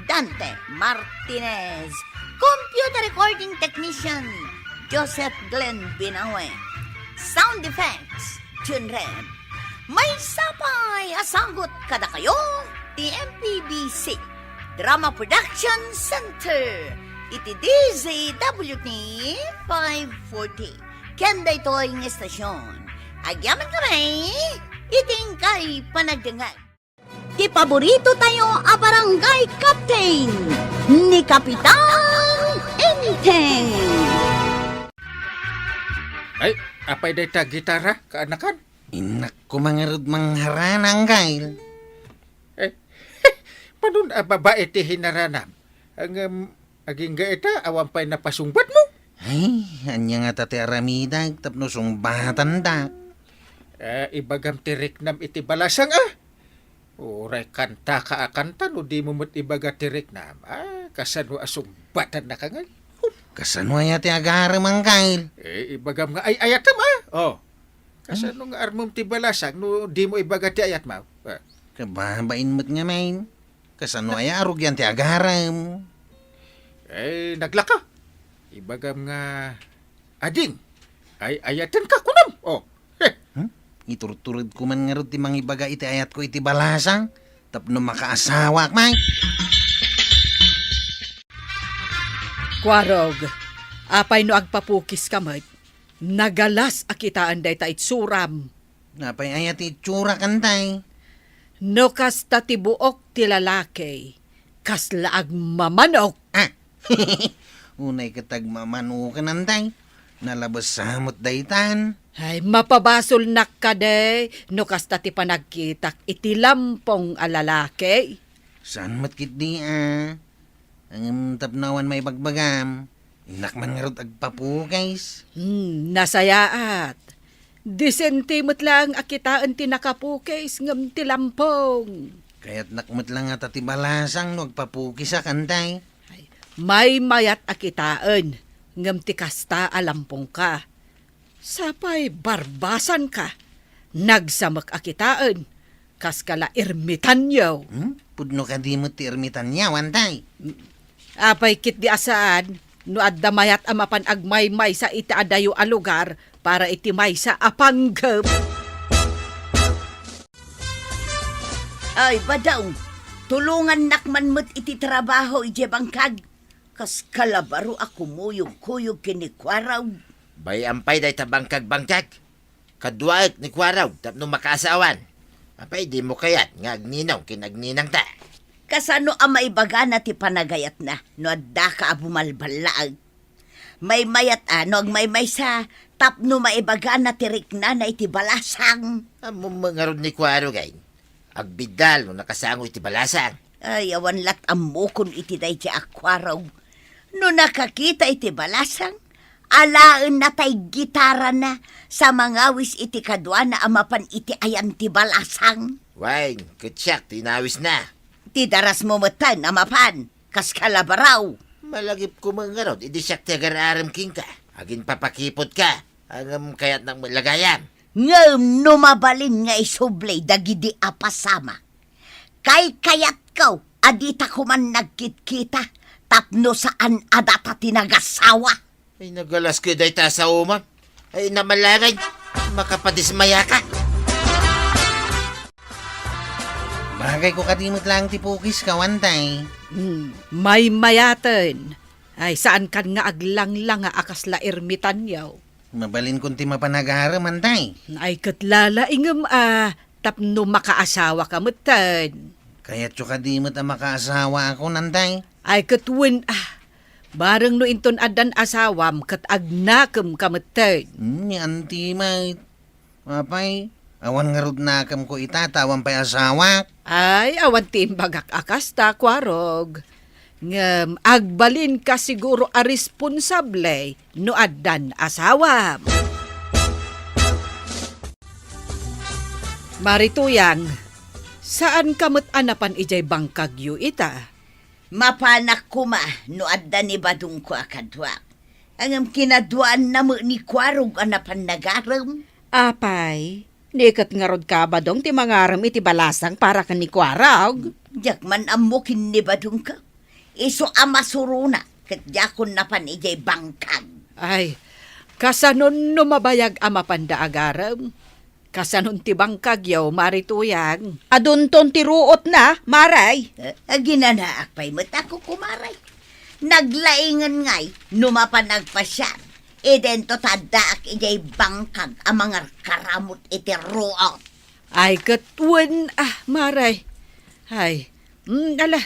Dante Martinez. Computer recording technician, Joseph Glenn Binawe. Sound effects, Jun Red. Maysa pay a sagut kadakayo ti M P B C Drama Production Center iti D Z W T five forty. Ken daytoy nga estasyon, agyamankami iti inkay panagdengngeg. Ti paborito tayo a barangay captain, ni Kapitan Enteng. Ay, apay dayta gitara, kaanakan? Innak ko mangarud mangharana, Anggail. Eh, panon a babae ti hinaranam? Ang, um, agingga ita, awan pay napasungbat mo? Ay, ania ngata ti aramidek tapno sungbatandak? Eh, ibagam ti riknam iti balasang, ah. Uray kantaka a kanta no dimo met ibaga ti riknam. Ah, kasano a sungbatannaka ngay? Kasano aya ti agarem, Anggail? Eh, ibagam nga ay-ayatem, ah. Oh. Kasano nga armem ti balasang no dimo ibaga ti ayatmo? Ah. Kababain met ngamin. Kasano aya a rugian ti agarem? Eh, naglaka. Ibagam nga ading. Ay-ayatenka, kunam. Oh. Heh. Hmm? Iturturedko man ngarud ti mangibaga iti ayatko iti balasang tapno makaasawak, Mike. Kuarog, apay no agpapukiska met? Nagalas a kitaen dayta itsuram. Apay aya ti itsurak, Antay? No kasta ti buok ti lalaki, kasla agmamanok. Ah! Unay ket agmamanoken, Antay. Nalabes sa met daytan. Ay, mapabasolnak kadi no kasta ti panagkitak iti lampong a lalaki. Saan met ketdi, a? Ngem tapno awan maibagbagam, innak man ngarud agpapukis. Hmm, nasayaat. Disente met laeng a kitaen ti nakapukis ngem ti lampong. Kayatnak met la ngata ti balasang no agpapukisak, Antay. Ay, maymayat a kitaen ngem ti kasta a lampongka. Sapay barbasanka, nagsamek a kitaen, kaskala ermitanyo. Hmm? Pudno kadi met ti ermitanyo, Antay? Apay ketdi a saan, no adda mayat a mapan agmaymaysa iti adayo a lugar para iti maysa a panggep. Ay, Badong, tulongannak man met iti trabaho idiay bangkag. Kaskala baro a kumuyog-kuyog ken ni Kuarog. Mayampay dayta bangkagbangkag. Kaduaek ni Kuarog tapno makaasawan. Apay, dimo kayat nga agninong ken agninangta? Kasano a maibagana ti panagayatna no addaka a bumalballaag? Maymayat a no agmaymaysa tapno maibagana ti riknana iti balasang. Ammom ngarud ni Kuarog ay, agbiddal no nakasango iti balasang. Ay, awan lat ammokon iti daydi a Kuarog. No nakakita iti balasang, alaenna tay gitarana sa mangawis iti kaduana a mapan iti ayan ti balasang. Wen, ket siak ti inawisna. Ti darasmo metten a mapan, kas kalabaraw. Malagipko met ngarud idi siak ti agar-arem kenka. Aginpapakipotka, ngem kayatnak met la gayam. Ngem no mabalin nga isubli dagidi a pasamak, kaykayatko a dita koman nagkitkita tapno saan a data ti nagasawa. Ay, nagalasko dayta a saoman. Ay, namalangan. Makapadismayaka. Bagayko kadi met laeng ti pukiska, Antay. Hmm, maymayaten. Ay, saankan nga aglanglanga a kasla ermitanyo. Mabalinkon ti mapan agarem, Antay. Ay, ket lalaingem a tapno makaasawaka metten. Kayatyo kadi met a makaasawaakon, Antay? Ay, ket wen, ah. Bareng no inton addan asawam, ket agnakemka metten. Hmm, ni Auntie met. Apay, awan ngarud nakemko ita, ta awan pay asawak. Ay, awan ti imbagak a kasta, Kuarog. Ngem agbalinka siguro a responsable no addan asawam. Mari Tuyang, saanka met a napan idiay bangkagyo ita? Mapanak koma no adda ni badongko a kaduak. Ngem kinaduaanna met ni Kuarog a napan nagarem. Apay, di ket ngarud ka, Badong, ti mangarem iti balasang para ken ni Kuarog? Diak man ammo ken ni badongko. Isu a masurona ket diakon napan idiay bangkag. Ay, kasanon no mabayag a mapanda agarem? Kasanon ti bangkagyo, Mari Tuyang? Adunton ti ruotna, Mari. Eh, aginanaak pay met ako, Kumare. Naglaingen ngay no mapan agpasiar. Idento ta addaak idiay bangkag a mangarkaramut iti ruot. Ay, ket wen, ah, Mari. Ay, mm, ala,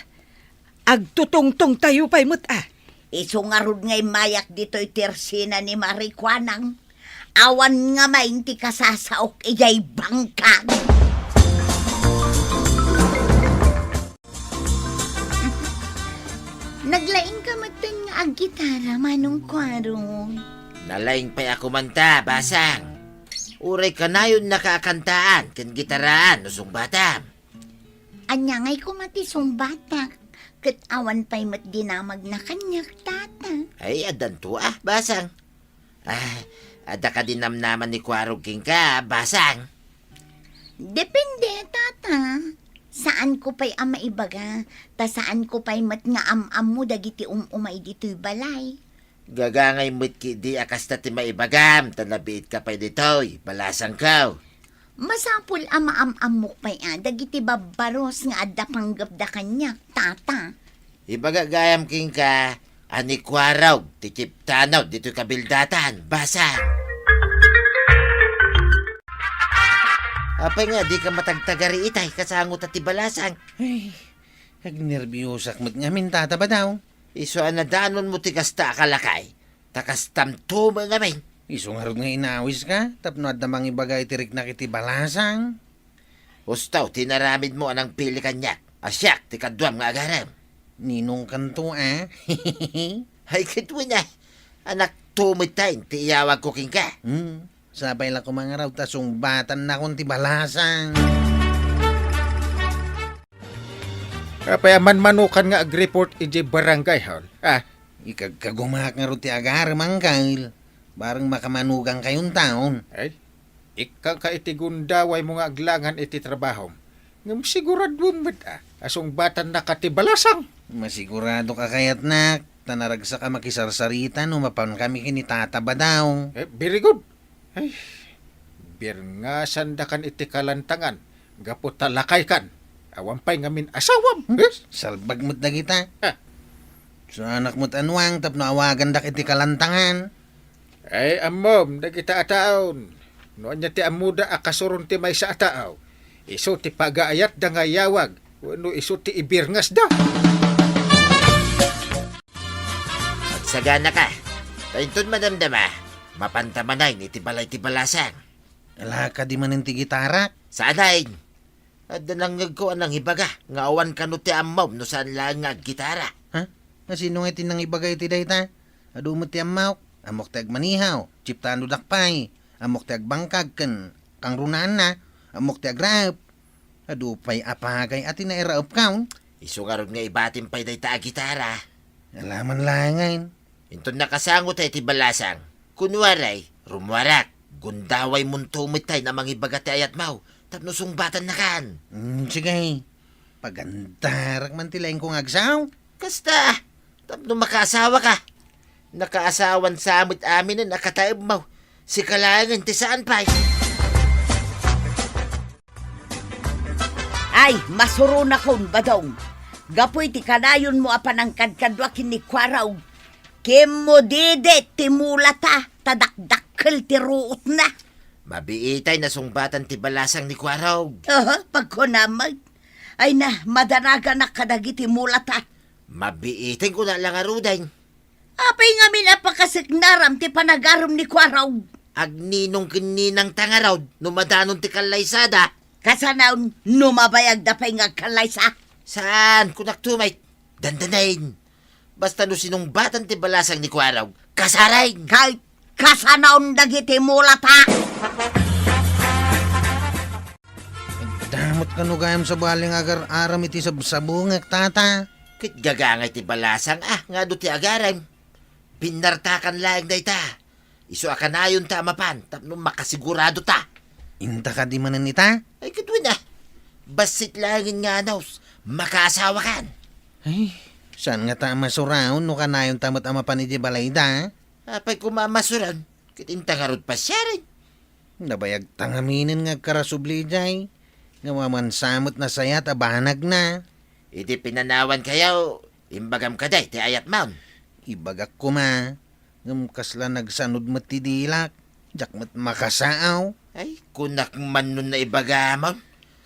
agtutungtongtayo pay met, ah. Isu ngarud nga immayak ditoy ti ersina ni Mari Kuanang. Awan ngamin ti kasasaok idiay bangkag. Naglaingka metten nga aggitara, Manong Kuarog. Nalaing pay a kumanta, Basang. Uray kanayonnaka a kantaan ken gitaraan no sungbatam. Ania ngay koma ti sungbatak, ket awan pay met dinamagna kaniak, Tata. Ay, addanto a, Basang. Ah, adda kadi namnama ni Kuarog kenka, Basang? Depende, Tata. Saanko pay a maibaga, ta saanko pay met nga am-ammo dagiti um-umay ditoy balay. Gagangay met ketdi a kasta ti maibagam, ta nabiitka pay ditoy, balasangko. Masapul a maam-ammok pay a dagiti babbaros nga adda panggepda kaniak, Tata. Ibaga gayam kenka a ni Kuarog ti kiptanod ditoy kabildatan, Basang. Apay nga, dika matagtagari itay, kasango ta ti balasang. Ay, agnerbiosak met ngamin, Tata Badaw. Isu a nadanonmo ti kasta a kalakay, ta kastamto met ngamin. Isu ngarud nga inawiska, tapno adda mangibaga iti riknak iti balasang. Husto ti inaramidmo a nangpili kaniak, a siak ti kaduam nga agarem. Ninongkanto a? Ay, ket wen a, anakto met ti iyawagko kenka. Hmm, sapay la koma ngarud ta sungbatannakon ti balasang. Apay a manmanokan nga agreport idiay barangay hall? Ah, ikagkagumaak ngarud ti agarem, Angkel. Bareng makamanugankayon taon. Ay, ikkanka iti gundawaymo nga aglangan iti trabahom. Ngem siguraduem met a, a sungbatannaka ti balasang. Masigurado ka kayatnak, ta naragsak a makisarsarita no mapankami ken ni Tata Badaw. Eh, very good. Ay, birngasandakan iti kalantangan, gapu ta lakaykan. Awan pay ngamin asawam. Hmm? Eh? Salbag met dagita. Ah. Saanak met a nuang tapno awagandak iti kalantangan. Ay, ammom, dagita a taon. No ania ti ammoda a kasuron ti maysa a tao, isu ti pagaayatda nga yawag, wenno isu ti ibirngasda. Agsaganaka. Ta inton madamdama, mapanta manen iti balay ti balasang. Ala, kadi manen ti gitara? Saan, ay. Adda nangngegko a nangibaga nga awan kano ti ammom no saan laeng nga aggitara. Ha? Asino ngay ti nangibaga iti dayta? Adu met ti ammok. Ammok ti agmanihaw, chiptanodak pay. Ammok ti agbangkag ken kangrunaanna. Ammok ti agraep. Adu pay a pagay a ti nairaepkon. Isu ngarud nga ibatim pay dayta a gitara. Ala man laengen. Inton nakasango tay ti balasang, kunwaray, rummuarak, gundawaymonto met tay a mangibaga ti ayatmo, tapno sungbatannakan. Mm, sige. Pagandarak man ti laengko nga agsaw. Kasta, tapno makaasawaka. Nakaasawan sa met aminen a kataemmo. Sika laengen ti saan pay. Ay, masuronakon, Badong. Gapu iti kanayonmo a panangkadkadua ken ni Kuarog, kimmudidit ti mulata, ta dakdakkel ti ruotna. Mabiitay nasungbatan ti balasang ni Kuarog. Aha, pagkunam met. Ay na, madaraganak kadagiti mulata. Mabiitay kuna la ngaruden. Apay ngamin a pakaseknaram ti panagarem ni Kuarog? Agninong ken ninangta ngarud no madanon ti kallaysada? Kasanaon no mabayagda pay nga agkallaysa? Saan, kunak tumay. Dandanen. Basta no sinungbatan ti balasang ni Kuarog, kasaren. Kay kasanaon dagiti mulata. Agdamot kano gayam sabali nga agar-aram iti sabsabungek, tata? Ket gagangay ti balasang a nga adu ti agarem. Pinnartakan laeng dayta. Isu a kanayonta a mapan tapno makasigurado ta. Inta kadi manen ita? Ay, ket wen a. Bassit laengen nga anus, makaasawakan. Ay, saan ngata a masuraon no kanayonta met a mapan idiay balayda? Apay koma a masuron, ket inta ngarud pasiaren. Nabayagta ngaminen nga agkarasubli idiay, ngem amansa met nasayaat a banagna. Idi pinanawankayo, imbagam kadi ti ayatmon? Ibagak koma, ngem kasla nagsanud met ti dilak, diak met makasaaw. Ay, kunak man no naibagamon.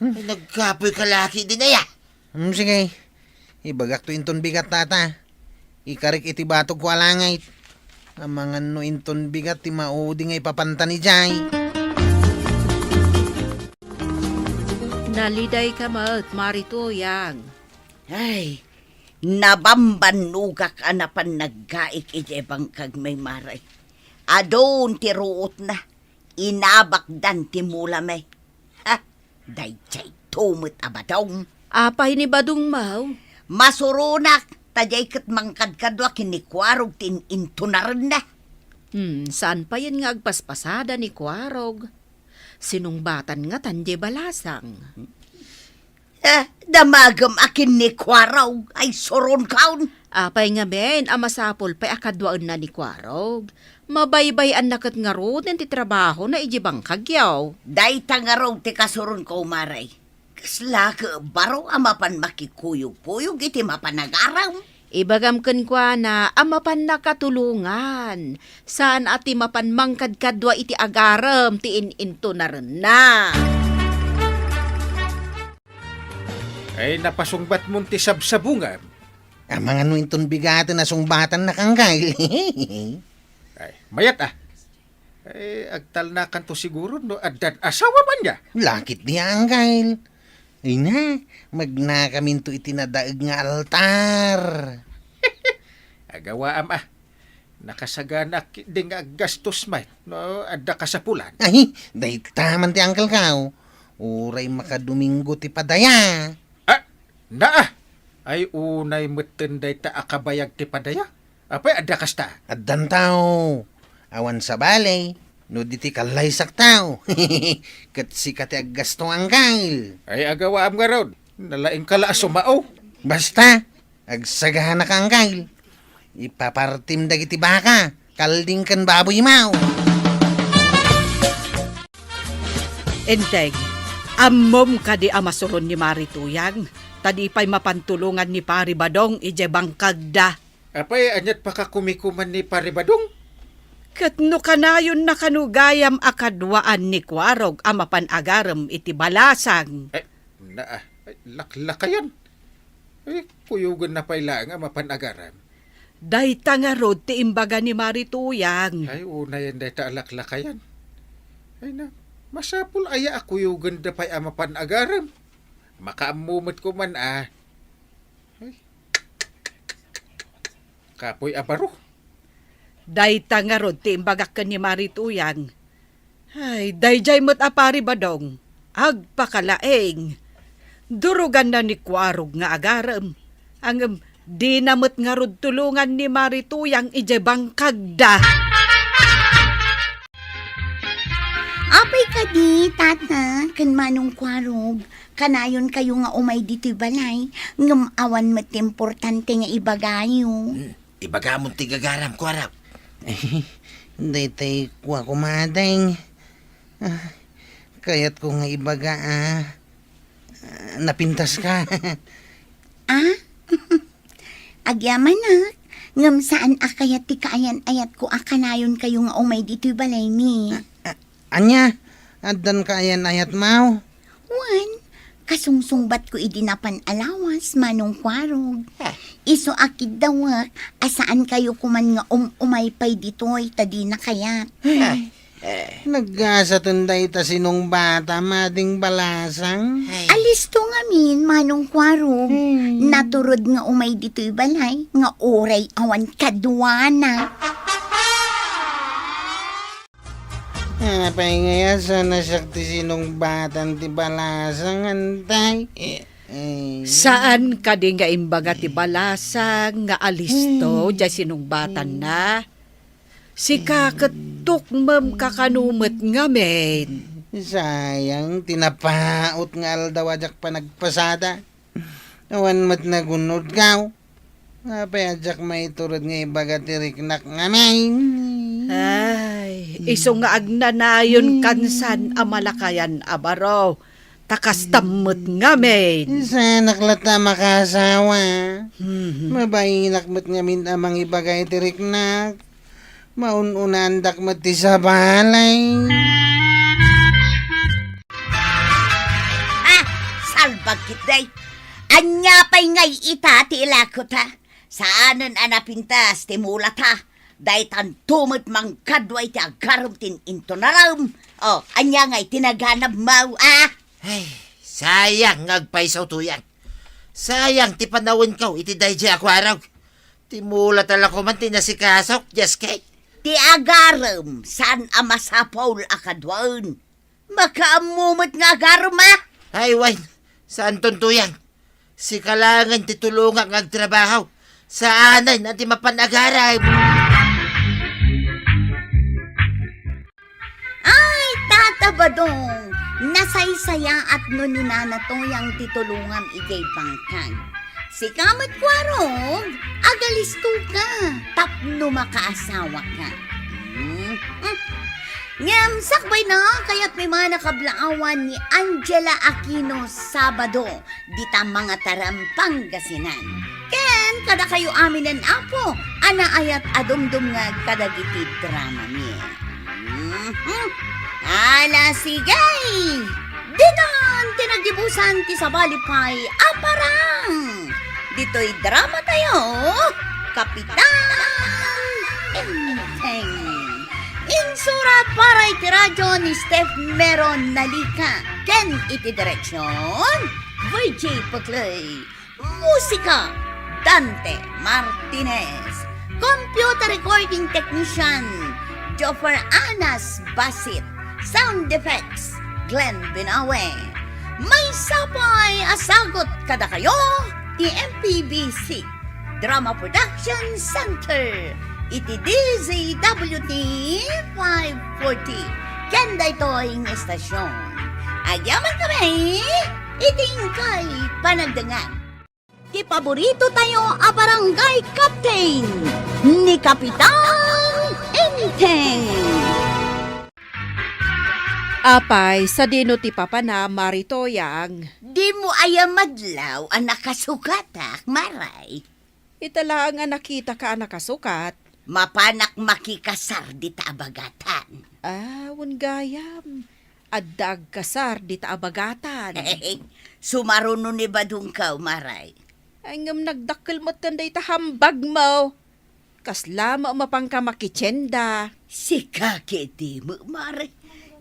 Hmm. Ay, nagkapoy ka laki din aya. Hmm, sige. Ibagakto inton bigat, tata. Ikarik iti batogko a langit. Amangan no inton bigat ti maudi nga ipapanta idiay. Nalidayka met, Mari Tuyang. Ay, nabambannogak a napan naggaik idiay bangkagmi, Mari. Adun ti ruotna. Inabakdan ti mulami. Ha? Daydiay to met a Badong. Apay ni Badong, maw? Masuronak, ta diay ket mangkadkadua ken ni Kuarog ti in-intunarenna. Hmm, saan payen nga agpaspasada ni Kuarog? Sinungbatan ngatan diay balasang. Eh, damagem a ken ni Kuarog, ay suronkaon. Apay ngamin a masapul pay a kaduaenna ni Kuarog? Mabaybay-anna ket ngaruden ti trabahona idiay bangkagyo. Dayta ngarud ti kasuronko, Mari. Kasla ket baro a mapan makikuyogkuyog iti mapanagaram. Ibagam kenkuana a mapan nakatulongan, saan a ti mapan mangkadkadua iti agarem ti in-intunarenna. Ay, napasungbatmon ti sabsabungam. Amangan no inton bigaten a sungbatannak, Angkel. Ay, mayat a. Ay, agtalnakanto siguro no addan asawa man niya. Lakit di, Angkel. Ay na, magnakaminto iti nadaeg nga altar. Agawaam a. Nakasaganaak ketdi nga aggastos met no adda kasapulan. Ay, dayta man ti angkelko. Uray makadomingo ti padaya. Ah, naa! Ay, unay metten dayta a kabayag ti padaya. Apay, adda kasta? Addanto. Awan sabali, no di ti kallaysakto. Ket sika ti aggasto, angkel. Ay, agawaam ngarud. Nalaingka la a sumao. Basta, agsagana ka, angkel. Ipapartim dagiti baka, kalding ken baboy maw. Enteg, ammom kadi a masuron ni Mari Tuyang, ta di pay mapantulongan ni Pari Badong idiay bangkagda? Apay, aniat pakakumikuman ni Pari Badong? Ket no kanayonna kano gayam a kaduaan ni Kuarog a mapan agarem iti balasang. Ay, na, ay, laklakayan. Ay, kuyogenna pay laeng a mapan agarem. Dayta ngarud ti imbaga ni Mari Tuyang. Ay, unayen dayta a laklakayan. Ay na, masapul aya a kuyogenda pay a mapan agarem. Makaammo met koman a. Ay. Kapoy a baro. Dayta ngarud ti imbagak ken ni Mari Tuyang. Ay, daydiay met a Pari Badong. Agpakalaing. Duruganna ni Kuarog nga agarem. Ngem, dina met ngarud tulongan ni Mari Tuyang idiay bangkagda. Apay kadi, Tata, ken Manong Kuarog, kanayonkayo nga umay ditoy balay, ngem awan met ti importante nga ibagayo. Hmm, ibagamon ti gagaram, Kuarog. Daytoy kua, kumadeng. Ah, kayatko nga ibaga, ah, ah, napintaska. Ah? Agyamanak, ngem saan a kayat ti kaayan-ayatko a kanayonkayo nga umay ditoy balaymi. Ah, ah, ania? Addan kaayan-ayatmo? Wen, kasungsungbatko idi napan a lawas, Manong Kuarog. Ah. Isu a kiddawek a saankayo koman nga um-umay pay ditoy ta dina kayat. Ah. Eh. Naggasaten dayta sinungbatam, Ading Balasang. Ay. Alisto ngamin, Manong Kuarog. Hmm. Naturod nga umay ditoy balay, nga uray awan kaduana. Apay ngay a saan a siak ti sinungbatan ti balasang, antay? Eh, eh. Saan kadi nga imbaga ti balasang nga alisto, hmm, diay sinungbatanna? Sika ket tukmem kakano met ngamin. Sayang, ti napaut nga aldaw a diak panagpasada. Awan met nagunodkaw. Apay a diak maiturod nga ibaga ti riknak ngamin? Ay, isu nga agnanayon kansan a malakayan a baro. Ta kastam met ngamin. Saanak latta a makaasawa. Mhm. Mabainak met ngamin a mangibaga iti riknak. Maun-unaandak met ti sabali. Ah, salbag ketdi. Ania pay ngay ita ti ilakota? Saanen a napintas ti mulata. Daytanto met mangkadua iti agarem ti intunarem. O, ania ngay ti naganabmo, a? Ay, sayang nga agpayso, Tuyang. Sayang ti panawenko iti daydiay a Kuarog. Ti mulata la koman ti nasikasok, Dios kay. Ti agarem, saan a masapul a kaduaen. Makaammo met nga agarem, a? Ay, wen, saanton, Tuyang. Sika laengen ti tulongak nga agtrabaho. Saanen a ti mapan agarem. Ay, Tata Badong, nasaysayaat no ni Nana Tuyang ti tulongam idiay bangkag. Sika met, Kuarog, agalistoka tapno makaasawaka. Mhm. Ngem sakbayna, kayatmi man a kablaawan ni Angela Aquino Sabado, dita Mangatarem, Pangasinan. Ken kadakayo aminen, Apo, a naayat a dumdumngeg kadagiti dramami. Mhm. Ala, sige! Ditan ti naggibusan ti sabali pay a parang! Ditoy dramatayo, Kapitan Enteng. Insurat para iti radyo ni Steph Meron Nalica ken iti direksion, Virgie Puclay. Musika, Dante Martinez. Computer recording technician, Joffer Anas Basit. Sound effects, Glenn Binawe. Maysa pay a sagut kadakayo ti M P B C Drama Production Center iti D Z W T five forty ken daytoy nga estasion. Agyaman kami iti inkay panagdengngeg. Ti paborito tayo a barangay captain, ni Kapitan Enteng. Apay, sadino ti papana, Mari Toyang? Dimo aya madlaw a nakasukatak, Maray? Ita laeng a nakitaka a nakasukat. Mapanak makikasar dita a bagatan. Ah, wen gayam. Adda agkasar dita a bagatan. Sumaruno ni badongko, Mare. Ay, ngem nagdakkel metten dayta hambagmo. Kasla met mapanka makitienda. Sika ketdi met, Mare.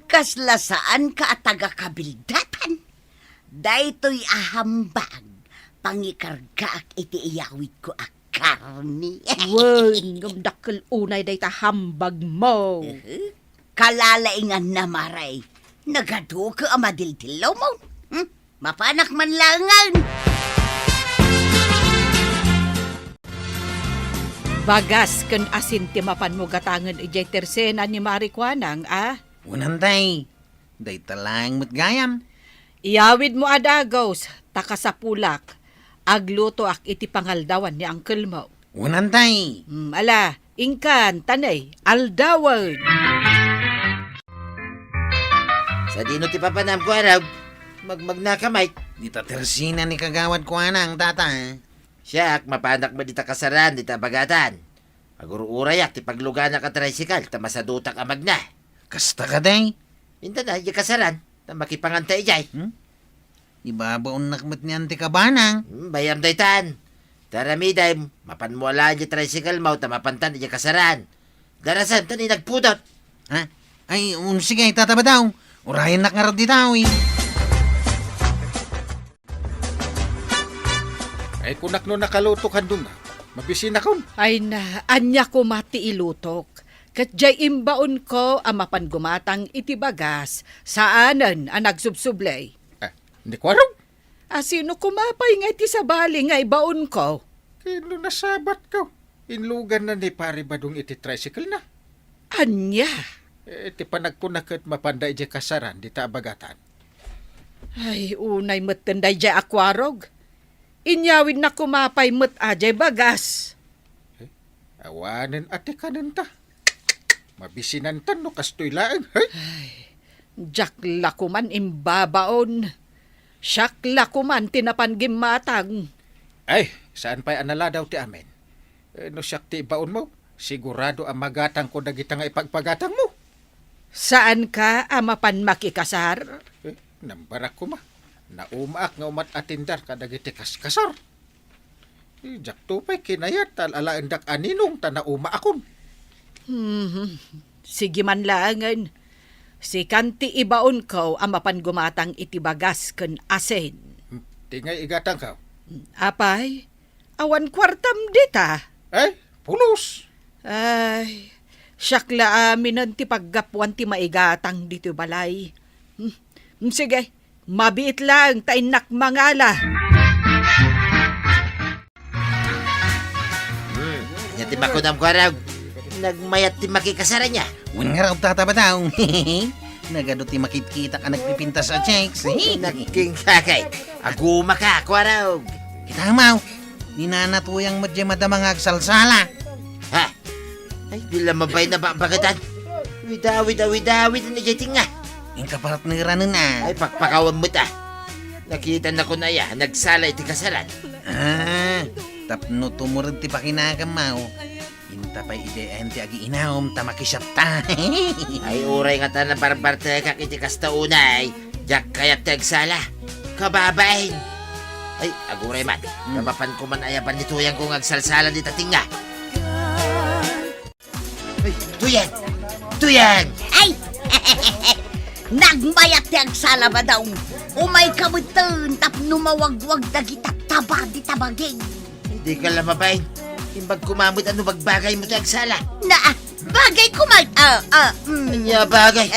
Kasla saanka a taga-kabildatan. Daytoy a hambag, pangikargaak iti iyawidko a karne. Wen, ngem dakkel unay dayta hambagmo. Ehe. Kalalainganna, Mare. Nagaduka a madildillawmo. Hmm? Mapanak man laengen. Bagas ken asin ti mapanmo gatangen idiay tersena ni Mare Kuanang, a? Wen, tay. Dayta laeng met gayam. Iyawidmo a dagus, ta kasapulak, aglutoak iti pangaldawan ni angkelmo. Wen, tay. Hmm, ala, inkan, tanay, aldawen. Sadino ti papanam, Kuarog? Magmagnaka met. Dita tersena ni Kagawad Kuanang, tata. Siak, mapanak met dita kasaran, dita bagatan. Agur-urayak ti pagluganak a tricycle, ta masadutak a magna. Kasta kadi? Inta na, idiay kasaran, ta makipanganta idiay. Hmm? Ibabaonnak met ni Auntie Kabanang. Hmm, bayam daytan. Ta aramidem, mapanmo a laeng idiay tricycle mo, ta mapantan idiay kasaran. Darasem, ta ni nagpudot. Ha? Ay, um, sige, Tata Badong. Urayennak ngarud dita, uy. Ay, kunak no nakalutok handuna. Mabisinakon. Ay na, ania koma ti ilutok? Ket diay imbaonko a mapan gumatang iti bagas, saanen a nagsubsublay. Ah, ni Kuarog? A sino koma pay nga iti sabali nga ibaonko? Ken no nasabatko, inluganna ni Pare Badong iti tricycle na. Ania? Eh, ti panagkuna ket mapanda idiay kasaran dita a bagatan. Ay, unay metten daydiay a Kuarog. Inyawidna koma pay met a diay bagas. Eh, awanen a ti kanenta. Mabisinantan no kastoy laeng, hey? Ay, diak la koman imbabaon. Siak la koman ti napan gimmatang. Ay, saan pay a naladaw ti amin. Eh, no siak ti ibaonmo, sigurado a magatangko dagita nga ipagpagatangmo. Saanka a mapan makikasar? Eh, nambarak koma. Naumaak nga umat-atindar kadagiti kaskasar. Eh, diakto pay kinayat ta alaendak a ninong ta naumaakon. Hmm, sige man laengen. Sikan ti ibaonko a mapan gumatang iti bagas ken asin. Hmm, ti ngay igatangko? Apay, awan kuartam dita? Ay, pulos! Ay, siak la aminen ti paggapuan ti maigatang ditoy balay. Hmm, sige, mabiit laeng ta innak mangala. Hmm, ania ti makunam, Kuarog? Nagmayat ti makikasar ania? Wen ngarud, Tata Badong. Nagadu ti makitkitak a nagpipintas a chicks. Nagkingkakay. Agumaka, Kuarog. Kita, Maw. Ni Nana Tuyang met diay madama nga agsalsala. Ha? Ay, di la mabain a babagatan. Widawid a widawid ni diay tinga. Inka partneranen a. Ay, pakpakawan met a. Nakitanakon aya, nagsala iti kasaran. Ah, tapno tumured ti pakinakam, Maw. Inta pay idiay ayan ti agiinum ta makisiapta. Ay, uray ngata nabarbartekak iti kasta unay, diak kayat ti agsala. Kababain! Ay, aguray man. Hmm. Kabapan ko man aya ban ni Tuyang ko nga agsalsala dita tinga. Ay, Tuyang! Tuyang! Ay! Nagmayat ti agsala, Badong. Umayka metten tapno mawagwag dagita taba dita baging. Dika la mabain. Imbag koma met a no bagbagaymo ti agsala. Na, bagay koma, ah, ah, mm. Ania bagay?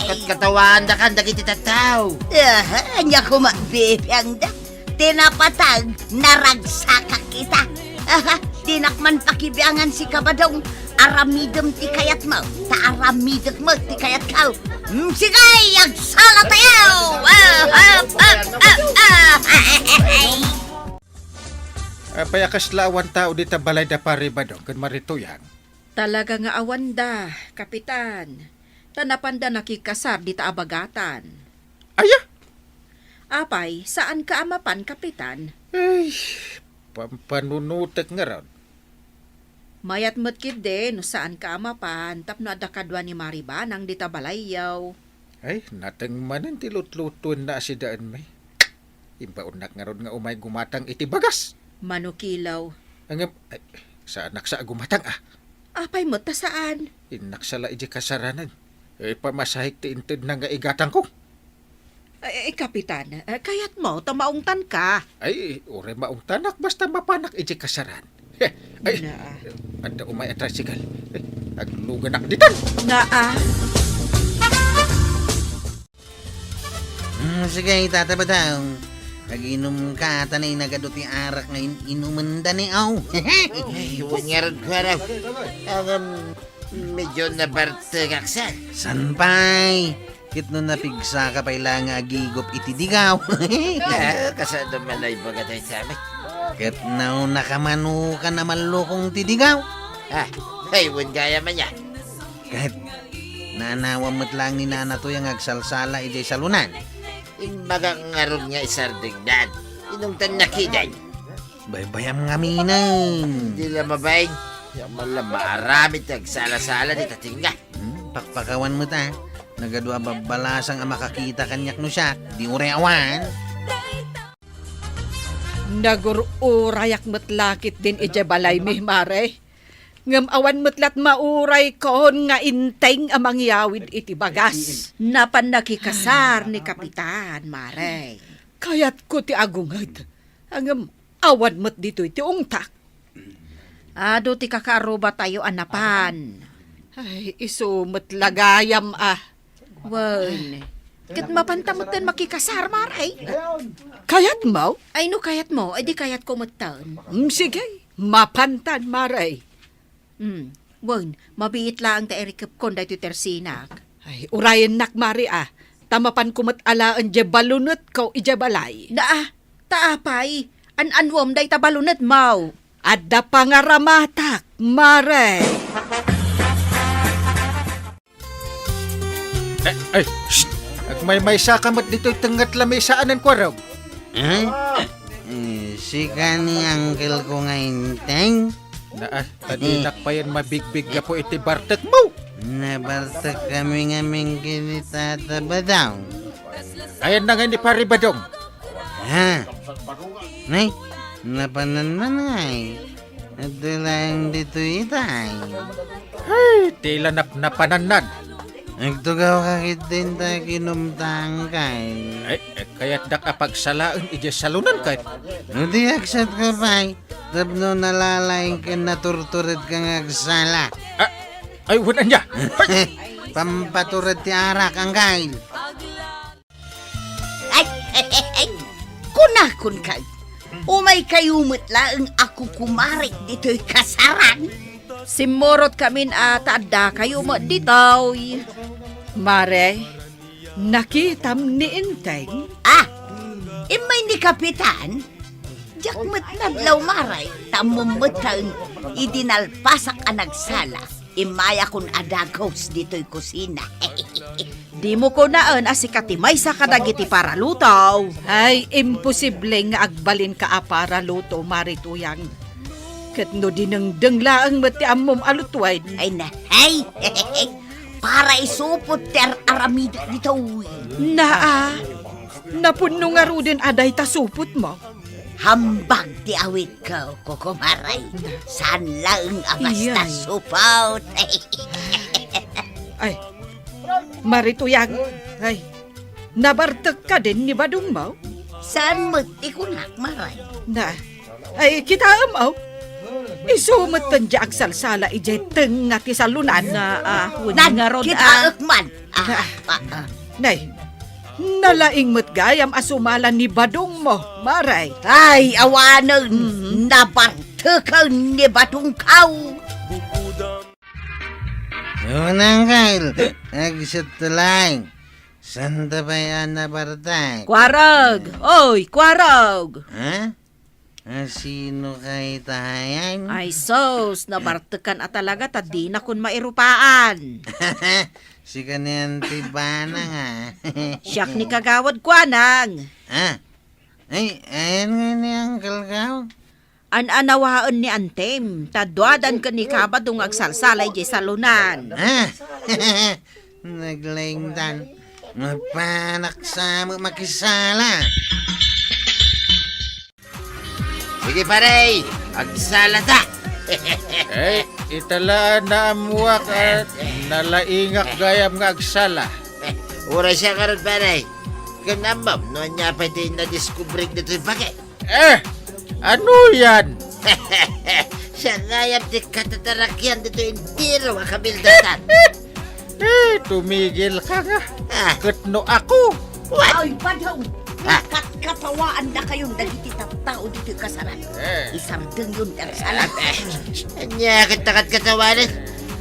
Katkatawaandakan dagiti tattao. Aha, ania koma bibiangda? Ti napatag, naragsakak ita. Aha, dinak man pakibiangan sika, Badong. Aramidem ti kayatmo, ta aramidek met ti kayatko. Mm, sige, agsala tayo! Ah, ah, ah, ah, ah. Apay a kasla awan tao dita balay da Pare Badong ken Mare Tuyang? Talaga nga awanda, Kapitan. Ta napanda nakikasar dita a bagatan. Aya? Apay, saanka a mapan, Kapitan? Ay, pampanunotek ngarud. Mayat met ketdi no saanka a mapan tapno adda kadua ni Maribanang dita balayyo. Ay, nateng manen ti lutlutuenna a sidaenmi. Imbaonnak ngarud nga umay gumatang iti bagas. Manukilaw. Ngem, ay, saanak sa a gumatang, ah. Apay met ta saan? Innak sa la iti kasaranan. Ipamasahek ti intedna nga igatangko. Ay, ay, Kapitan, eh, kayatmo ta maungtanka? Ay, uray maungtanak basta mapanak iti kasaran. Ay, naa. Adda umay a tricycle. Ay, agluganak ditan. Naa. Mm, sige, Tata Badong. Aginumka, ta nainagado ti arak nga in-, inumenda ni aw. Ay, wen ngarud, Kuarog. Agam, medyo nabartegak sa. San pay? Ket no napigsaka pay la nga agigup iti digaw. Ah, kasano man ay baga tayo sa amin? Ket no nakamano ka na mallukong ti digaw. Ah, ay, wen gaya man yan. Ket naanawam met lang ni Nana Toy nga agsalsala idiay salunan. Imbagak ngarud nga isardengdan. Inungtan na kiday. Baybayam ngamin. Di la mabain. Yaman la maaramid ti agsala-sala dita tinga. Hmm, pakpakawan met, ah. Nagadu a babbalasang a makakita kaniak no siak, di uray awan. Nagur-urayak met la ketdin idiay balaymi, Mare. Ngem awan met lat mauraykon nga inteng a mangyawid iti bagas. Napan nakikasar ni Kapitan, Mare. Kayatko ti agunget. Ngem awan met ditoy ti ungtak. Adu ti kakaarrubatayo a napan. Ay, isu met la gayam a. Wen. Ket mapanta metten makikasar, Mare. Kayatmo? Ay, no kayatmo, ay di kayatko metten. Mm, sige, mapantan, Mare. Mm, wen, mabiit laeng ta irikepkon daytoy tersinak. Ay, urayennak, Mare, a. Ta mapanko met alaen diay balunetko idiay balay. Naa, ta apay, an-anuem dayta balunetmo? Adda pangaramatak, Mare. Eh, ay, shh! Agmaymaysa ka met ditoy tengnga ti lamesa anen, Kuarog. Eh? Eh, sika ni uncle ko nga inteng? Naa, ta dinak payen mabigbig gapu iti bartekmo. Nabartek kami ngamin ken ni Tata Badong. Ayanna ngay ni Pari Badong? Ha? Nay, napanannan ngay. Adda laeng ditoy itay. Ay, ti la napnapanannan. Agtugaw ka ketdin ta kinumtang kay. Ay, eh, kayatdak a pagsalaen idiay salunan kay. No di agsat ka pay, tapno nalalaing ken naturtured ka nga agsala. Ah, ay, wen ania? Ay! Pampatured ti arak, anggail. Ay, ay, ay, ay. Kunakon kay, umay kayo met laeng a kukumarik ditoy kasaran. Simmurot kamin a ta adda kayo met ditoy. Mare, nakitam ni Inteng? Ah, immay ni Kapitan? Diak met nadlaw, Mare, ta ammom metten idi nalpasak a nagsala, immayakon a dagus ditoy kusina. Dimo kunaen a sika ti maysa kadagiti paraluto. Ay, imposible nga agbalinka a paraluto, Mare Tuyang. Ket no dinengdeng laeng met ti ammom a lutuen. Ay na, ay! Para isupot ti ar-aramidek ditoy. Naa, napunno ngaruden a dayta supotmo. Hambag ti awitko, kukumaray. Saan laeng a basta Iyay. Supot. Ay, Mare Tuyang, ay, nabartek kadin ni badongmo? Saan met ti kunak, Maray? Na, ay, kitaem, aw. Isu metten diay agsalsala idiay tengnga ti salunan. Na, ah, wen ngarud, ah. Nagkitaek man. Ah, Na. Ah, ah. Nay, nalaing met gayam a sumala ni badongmo, Maray. Ay, awanen, Mhm. Nabarteken ni badongko. Unang kail, agsuttulay. Santa pay a nabartek. Kuarog! Oy, kuarog! Ha? A, sino kay tayan? Ay, sus, nabartekan a talaga ta dinakon mairupaan. Sika ni Auntie Banang, ah. Siak ni Kagawad Kuanang. Ah, ay, ayan nga ni Uncle Gaw. An-anawaen ni Antem, ta duadan ken ni Kabado nga agsalsala idiay salonan. Ah, naglaingtan. Mapanak sa mo makisala. Sige, pare, agsalata. Eh, ita la naammoak a nalaingak gayam nga agsala. Uray siya karun, pare. Ken ammom no ania pay ti nadiskubrik ditoy bagi? Eh, ano yan? Siya gayam ti katatarakian ditoy entero a kabildasan. Eh, tumigil ka nga. Ah. Ket no ako? What? Ay, padaw! Ah. Katkatawaandakayon dagiti tattao ditoy kasaran. Eh. Isardengyon ti agsala. Eh, ania ket ta katkatawanan?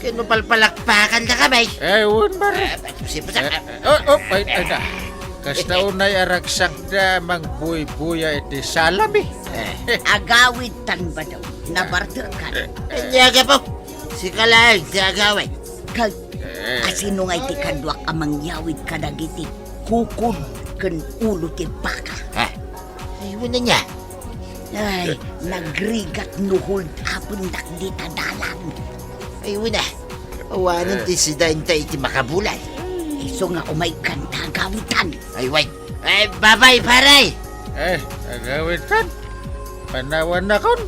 Ket no palpalakpakandakami? Eh, wen, pare. Eh, pusi-pusi. Eh, oh, oh, ay, ay, na. Kasta unay a ragsakda mangbuybuya iti salami. Eh. Agawidtan, padaw. Nabartekan. Ania, gapu? Sika laeng ti agawid. Kag, eh, asino ngay ti kaduak a mangyawid kadagiti kukod ken ulo ti baka? Ha? Ay, wen ania? Ay, nagrigat no hold-upendak dita dalan. Ay, wen a. Awanen ti sida inta iti makabulay. Isu nga umaykan ta agawidtan. Ay, wen. Ay, babay, pare! Eh, agawidtan? Panawannakon?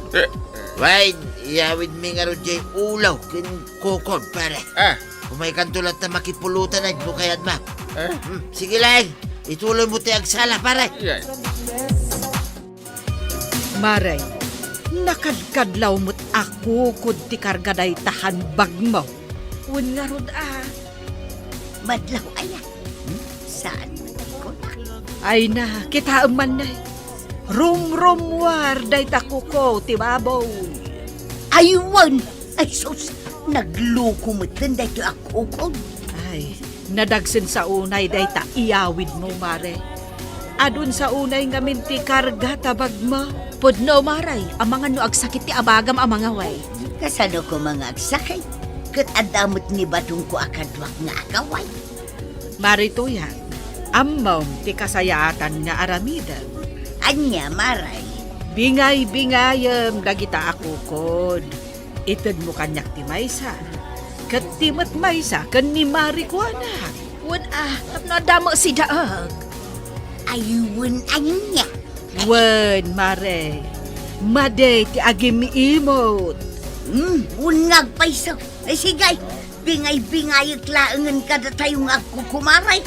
Wen, iyawidmi ngarud diay ulo ken kukod, pare. Ah. Umaykanto latta makipulotan no kayatmo. Eh? Hmm, sige laeng. Ituloymo ti agsala, pare. Yan. Mare, nakadkadlaw met a kukod ti karga dayta handbagmo. Wen ngarud a. Madlaw aya. Hmm? Saan man ti kunak? Ay na, kitaem man, nay. Rumrummuar dayta kuko ti baboy. Ay, wen! Ay, sus! Nagluko metten daytoy a kukod. Ay, nadagsen sa unay dayta iyawidmo, mare. Adun sa unay ngamin ti karga ta bagmo. Pudno, mare, amangan no agsakit ti abagam a mangaway. Kasano koma nga agsakit? Ket adda met ni batongko a kaduak nga agaway. Mare Tuyang, ammom ti kasayaatan nga aramidem. Ania, mare? Bingay-bingayem dagita a kukod. Itedmo kaniak ti maysa, ket ti met maysa ken ni Mare Kuana. Wen a, tapno adda met sidaek. Ay, wen ania? Wen, mare. Madi ti agim-imot. Hmm, wen nga agpayso. Ay, sige, bingay-bingayek laengen kadatayo nga agkukumaray.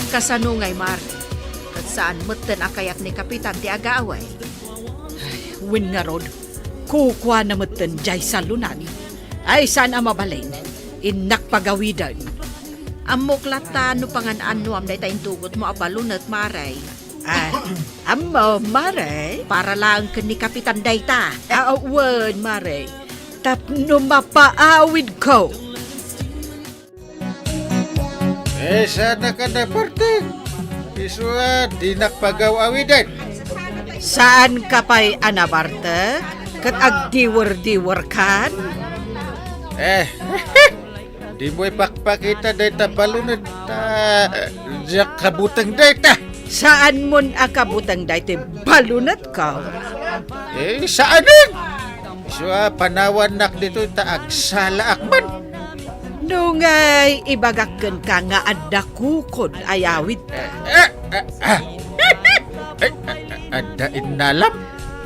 Kasano ngay, mare? Ket saan metten a kayat ni Kapitan ti agaway? Ay, wen ngarud, kukuana metten diay salonan. Ay, saan a mabalin, innak pagawiden. Ammok latta no pangan-annuam dayta intugotmo a balunet, mare. Ah, ammo, mare? Para laeng ken ni Kapitan dayta. Ah, wen, mare. Tapno mapaawidko. Eh, saanka a nabartek? Isu a dinak pagaw-awiden. Saanka pay a nabartek? Ket agdiwer-diwerkan? Eh, dimo ipakpakita dayta balunet ta diak kabuteng dayta. Saanmon a kabuteng daytoy balunetko? Eh, saanen? Isu a panawannak ditoy ta agsalaak man. No ngay, ibagak kenka nga adda kukod a yawidta. Eh, eh, eh, eh. Eh, eh, adda innalam?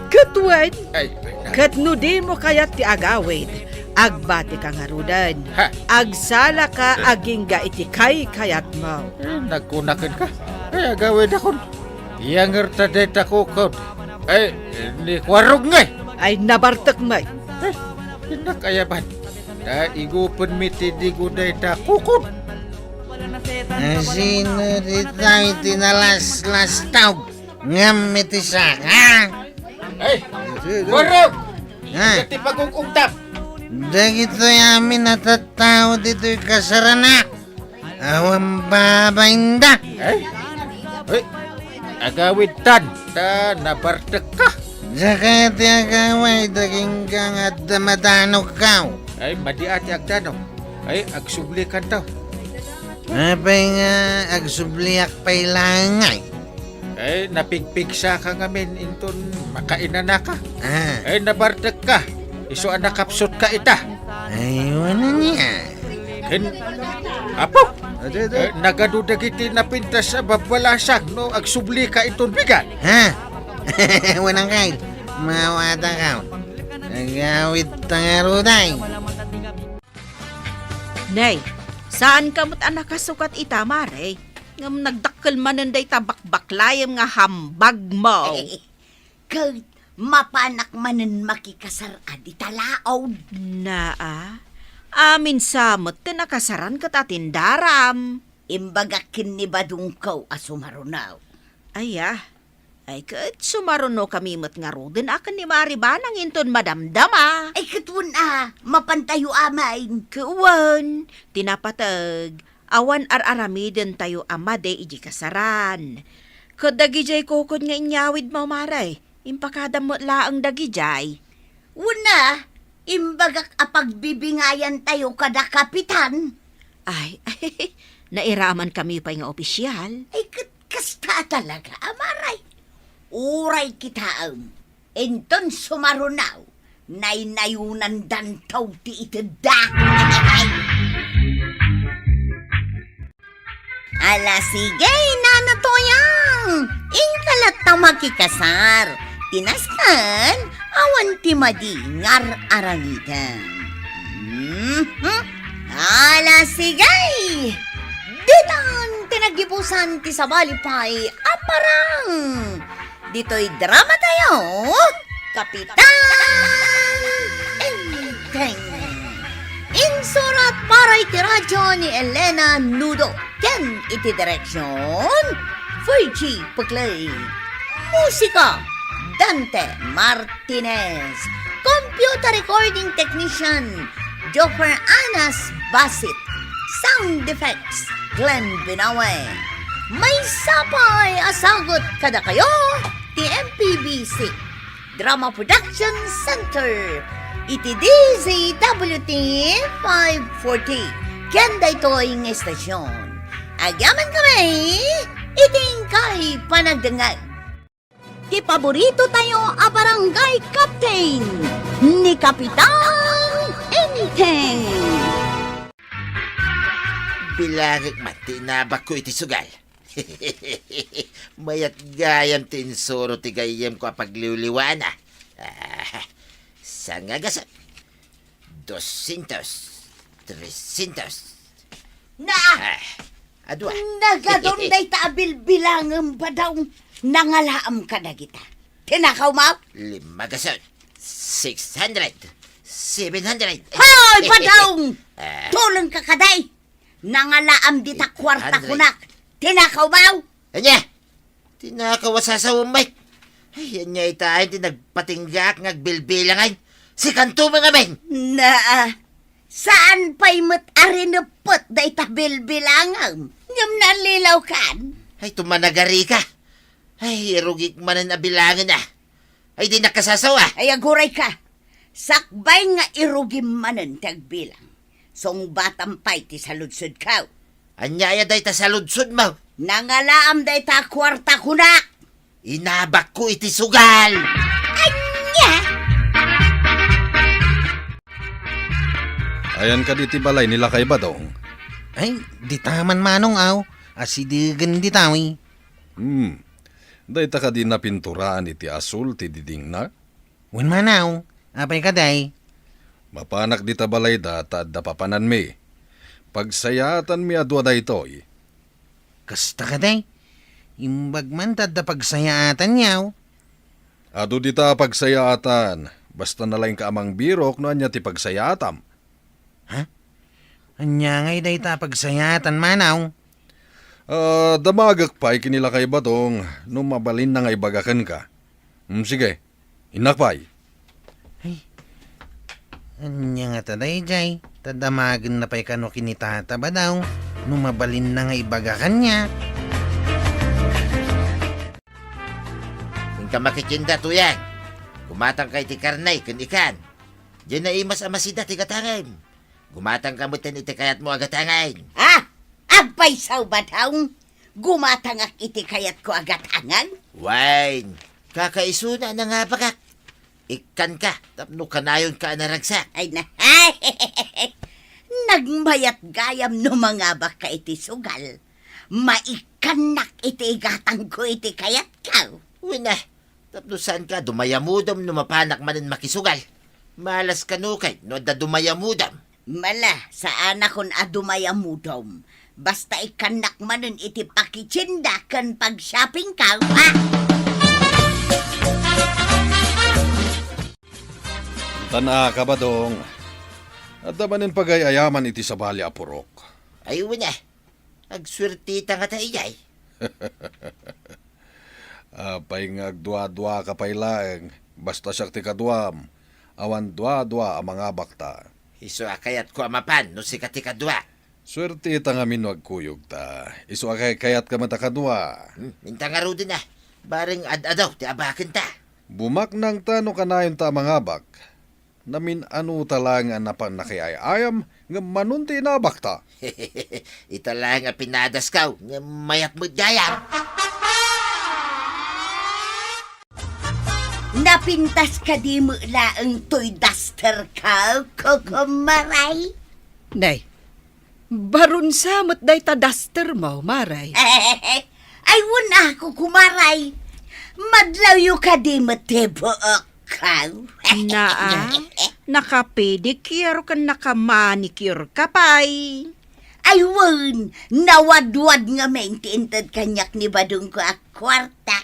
Ket wen, ay, ay, ay. Ket no dimo kayat ti agawid, agbatika ngaruden. Ha? Agsalaka agingga iti kaykayatmo. Eh, nagkuna kenka. Ay, agawidakon. Iyanger ta dayta kukod. Ay, ni Kuarog ngay. Ay, nabartek met. Eh, innak ayaban. Ta igupenmi ti digo dayta kukod. Asino ditoy ti nalaslastaw ngem iti saka? Ay, Kuarog! Ha? Iti pagug-ugtam. Dagitoy amin a tattao ditoy kasaranak. Awan babainda. Ay, ay, agawidtan, ta nabartekka. Diak ti agaway, dagingga nga adda madanogkaw. Ay, madi a ti agdanog. Ay, agsublikanto. Apay nga agsubliak pay laeng ngay? Eh, napigpigsaka ngamin inton makainanaka. Ah. Eh, nabartekka. Isu a nakapsutka ita. Ay, wala niya. Ken, apo, Ade, ade. Eh, nagadu dagiti napintas a babbalasang no agsublika inton bigat. Ha? Wala kay. Mawata ka. Agawid tangaruday. Nay, saanka met a nakasukat ita, Mare? Ngem nagdakkel manen dayta bakbaklayem nga hambagmo. Ket mapanak manen makikasar a di talaod. Naa, amin sa met ti nakasaran ket atindaram. Imbagak ken ni Badongko a sumaruno. Aya, ay ket sumarunokami met ngaruden a ken ni Mari Banang inton madamdama. Ay ket wen a, mapantayo amin. Ket wen, ti napateg, awan ar-aramidentayo a madi iti kasaran. Ket dagidiay kukod nga inyawidmo, Mare, impakadam met laeng dagidiay. Wen a, imbagak a pagbibingayantayo kada kapitan. Ay, nairamankami pay nga opisial. Ay, ket kasta talaga, Mare. Uray kitaem. Inton sumaruno, naynayonandanto ti itedda. Ala, sige, Nana Toyang. Inka latta makikasar. Ti nasken, awan ti madi nga ar-aramidem. Mhm. Ala, sige. Ditan ti naggibusan ti sabali pay a parang. Ditoy drama tayo, Kapitan Enteng. Insurat para iti radyo ni Elena Nudo ken iti direksyon, Virgie Puclay. Musika, Dante Martinez. Computer recording technician, Joffer Anas Basit. Sound effects, Glenn Binawe. Maysa pay a sagut kadakayo ti M P B C Drama Production Center iti D Z W T five forty ken daytoy nga estasyon. Agyamankami iti inkay panagdengngeg. Ti paborito tayo a barangay captain, ni Kapitan Enteng. Bilangek man ti inabakko iti sugal. Mayat gayam ti insuro ti gayyemko a pagliwliwana. Ah, sangagasan. Doscientos, trescientos. Na! Ah, adua. Nagadon dayta a bilbilangem, Badong. Nangalaam kadagita. Tinakaw mo? Lima gasol. Six hundred. Seven hundred. Hoy, Badong! Ah. Tulong ka kaday. Nangalaam dita kwarta kunak. Tinakaw mo? Anya? Tinakaw a sasawem, Mike. Ay, anya ita ay ti nagpatinggaak nga agbilbilangan. Sikanto, mga men! Naa, saan pay met a rineppet dayta bilbilangam? Ngem nallilaw kan? Ay, tumanagari ka. Ay, irugik manen a bilangen, ah. Ay, di nakasasawa. Ay, aguray ka. Sakbay nga irugim manen ti agbilang. Sungbatam pay ti saludsodko. Ania aya dayta saludsodmo? Nangalaam dayta a kuarta kunak. Inabakko iti sugal. Ania? Ayan kadi ti balay ni Lakay Badong? Ay, dita man manong aw. Asidegen dita, wi. Hmm. Dayta kadi napinturaan iti asul ti didingna? Wen, manong, apay kadi? Mapanak dita balayda ta adda papananmi. Pagsayaatanmi a dua daytoy. Kasta kadi? Imbag man ta adda pagsayaatanyo. Adu dita a pagsayaatan, basta nalaingka a mangbirok no ania ti pagsayaatam. Ha? Ania ngay dayta a pagsayaatan, manong? Ah, damagek pay ken ni Lakay Badong no mabalinna nga ibaga kenka. Hmm, sige. Innak pay. Ay, ania ngata daydiay? Ta damagenna pay kano ken ni Tata Badong no mabalinna nga ibaga kaniak. Inka makitienda, Tuyang. Gumatangka iti karne ken ikan. Diay naimas a masida ti gatangem. Gumatangka metten iti kayatmo a gatangem. Ah! Agpayso, Badong! Gumatangak iti kayatko a gatangag? Wen, kakaisuna a nangabakak. Ikkanka tapno kanayonka a naragsak. Ay na, nagmayat gayam no mangabakka iti sugal. Maikkannak iti igatangko iti kayatko. Wen a, tapno saanka a dumayamudom no mapanak manen makisugal. Malas kano kay no adda dumayamudom. Mala, saanakon a dumayamudom. Basta ikkannak manen iti pakitienda ken pag-shoppingko, ha? Tan a, Kabadong, adda manen pagay-ayaman iti sabali a purok. Ay, wen a. Agsuerteta ngata idiay. Apay nga agduaduaka pay laeng, basta siak ti kaduam, awan duadua a mangabakta. Isu a kayatko a mapan no sika ti kadua. Suerteta ngamin no agkuyogta. Isu a kay-, kayatka met a kadua. Hmm, inta ngaruden a. Bareng ad-adaw ti abakenta. Bumaknangta no kanayonta a mangabak. Namin-anota laeng a napan nakiay-ayam ngem manon ti inabakta. Ita laeng a pinadasko ngem mayat met gayam. Napintas kadi met laeng toy dusterko, kukumaray? Nay, baronsa met dayta dustermo, maray. Ay, wen a, kukumaray. Madlawyo kadi met ti buokko. Naa, nakapedicure ken nakamanicure ka pay. Ay, wen, nawadwad ngamin ti inted kaniak ni badongko a kuarta.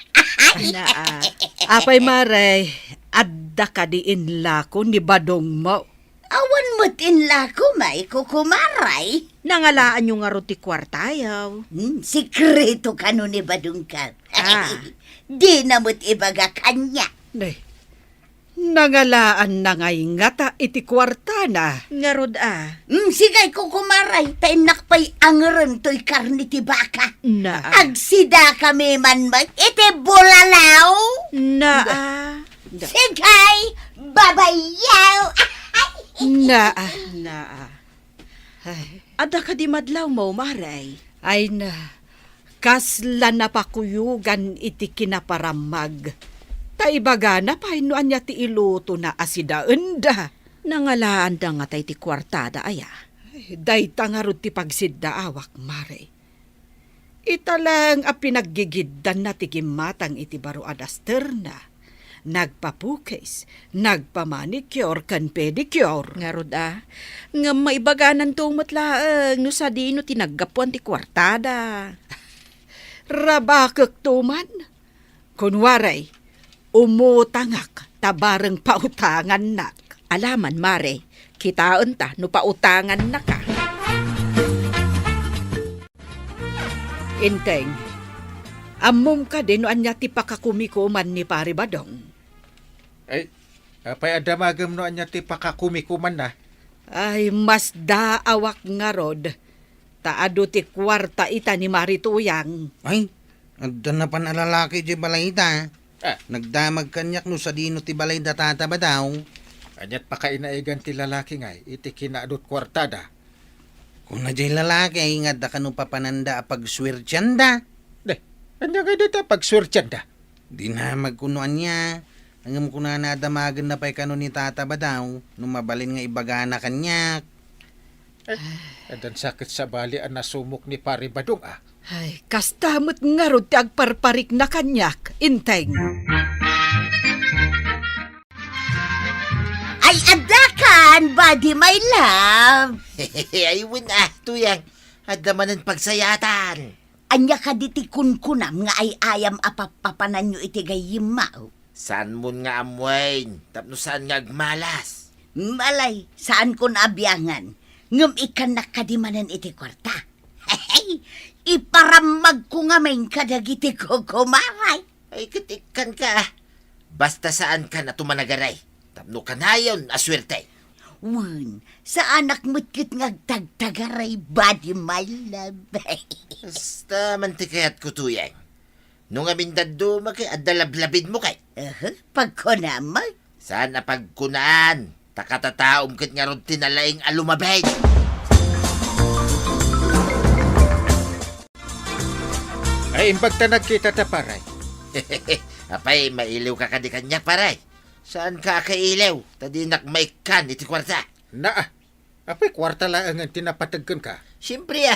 Naa. Apay, maray, adda kadi inlako ni badongmo? Awan met inlako, may kukumaray. Nangalaanyo ngarud ti kuartayo? Hmm, sikreto kano ni badongko. Ah. Dina met ibaga kaniak. Nay, nangalaanna ngay ngata iti kuartana? Ngarud a. Hmm, sige, kukumaray, ta innak pay angeren toy karne ti baka. Naa. Agsidakami man met iti bulalaw. Naa. Sige, babayaw. Naa. Naa. Ay. Adda kadi madlawmo, maray? Ay na, kasla napakuyogan iti kinaparammag. Ta ibagana pay no ania ti ilutona a sidaenda. Nangalaanda ngata iti kuartada aya? Ay, dayta ngarud ti pagsiddaawak, maray. Ita laeng a pinaggigiddanna ti gimmatang iti baro a dasterna. Nagpapukis, nagpamanicure ken pedicure. Ngarud a, ngem maibagananto met laeng no sadino ti naggapuan ti kuartada. Rabakekto man. Kunwaray, umutangak ta bareng pautangannak. Alaman, maray, kitaenta no pautangannaka. Inteng, ammom kadi no ania ti pakakumikuman ni Pari Badong? Ay, apay a damagem no ania ti pakakumikumanna? Ay, masdaawak ngarud, ta adu ti kuarta ita ni Mari Tuyang. Ay, adda napan a lalaki idiay balayda. Ah. Nagdamag kaniak no sadino ti balay da Tata Badaw. Aniat pakainaigan ti lalaki ngay iti kinaadut kuartada? Kuna jay lalaki nga adda kano papananda a pagsuertianda. Deh, ania ngay dayta a pagsuertianda? Dinamag kuno ania, ngem kunana a damagenna pay kano ni Tata Badaw no mabalin nga ibagana kaniak. Eh, addan sa ket sabali a nasumok ni Pari Badong, ah. Ay, kasta met ngarud ti agparparikna kaniak, Inteng. Ay, addakan, buddy, my love. Ay, wen, ah, Tuyang. Adda manen pagsayatan. Ania kadi ti kunkunam nga ay-ayam a pappapananyo iti gayyemmo? Saanmon nga ammoen, tapno saan nga agmalas. Malay, saankon a biangan, ngem ikkannak kadi manen iti kuarta. Iparammagko ngamin kadagiti kukumaray. Ay, ket ikkanka. Basta saankan a tumanagaray, tapno kanayon a suerte. Wen, saanak met ket nga agtagtagaray, buddy, my love. Basta man ti kayatko, Tuyang. No ngamin dadduma kay adda lablabidmo kay. Aha, pagkunam. Saan a pagkunaan? Ta katataom ket ngarud ti nalaing a lumabid. Ay, imbag ta nagkitata, pare. Apay, mailiwka kadi kaniak, pare? Saanka a kailiw, ta dinak maikkan iti kuarta. Naa, apay kuarta laengen ti napateg kenka? Siempre, a.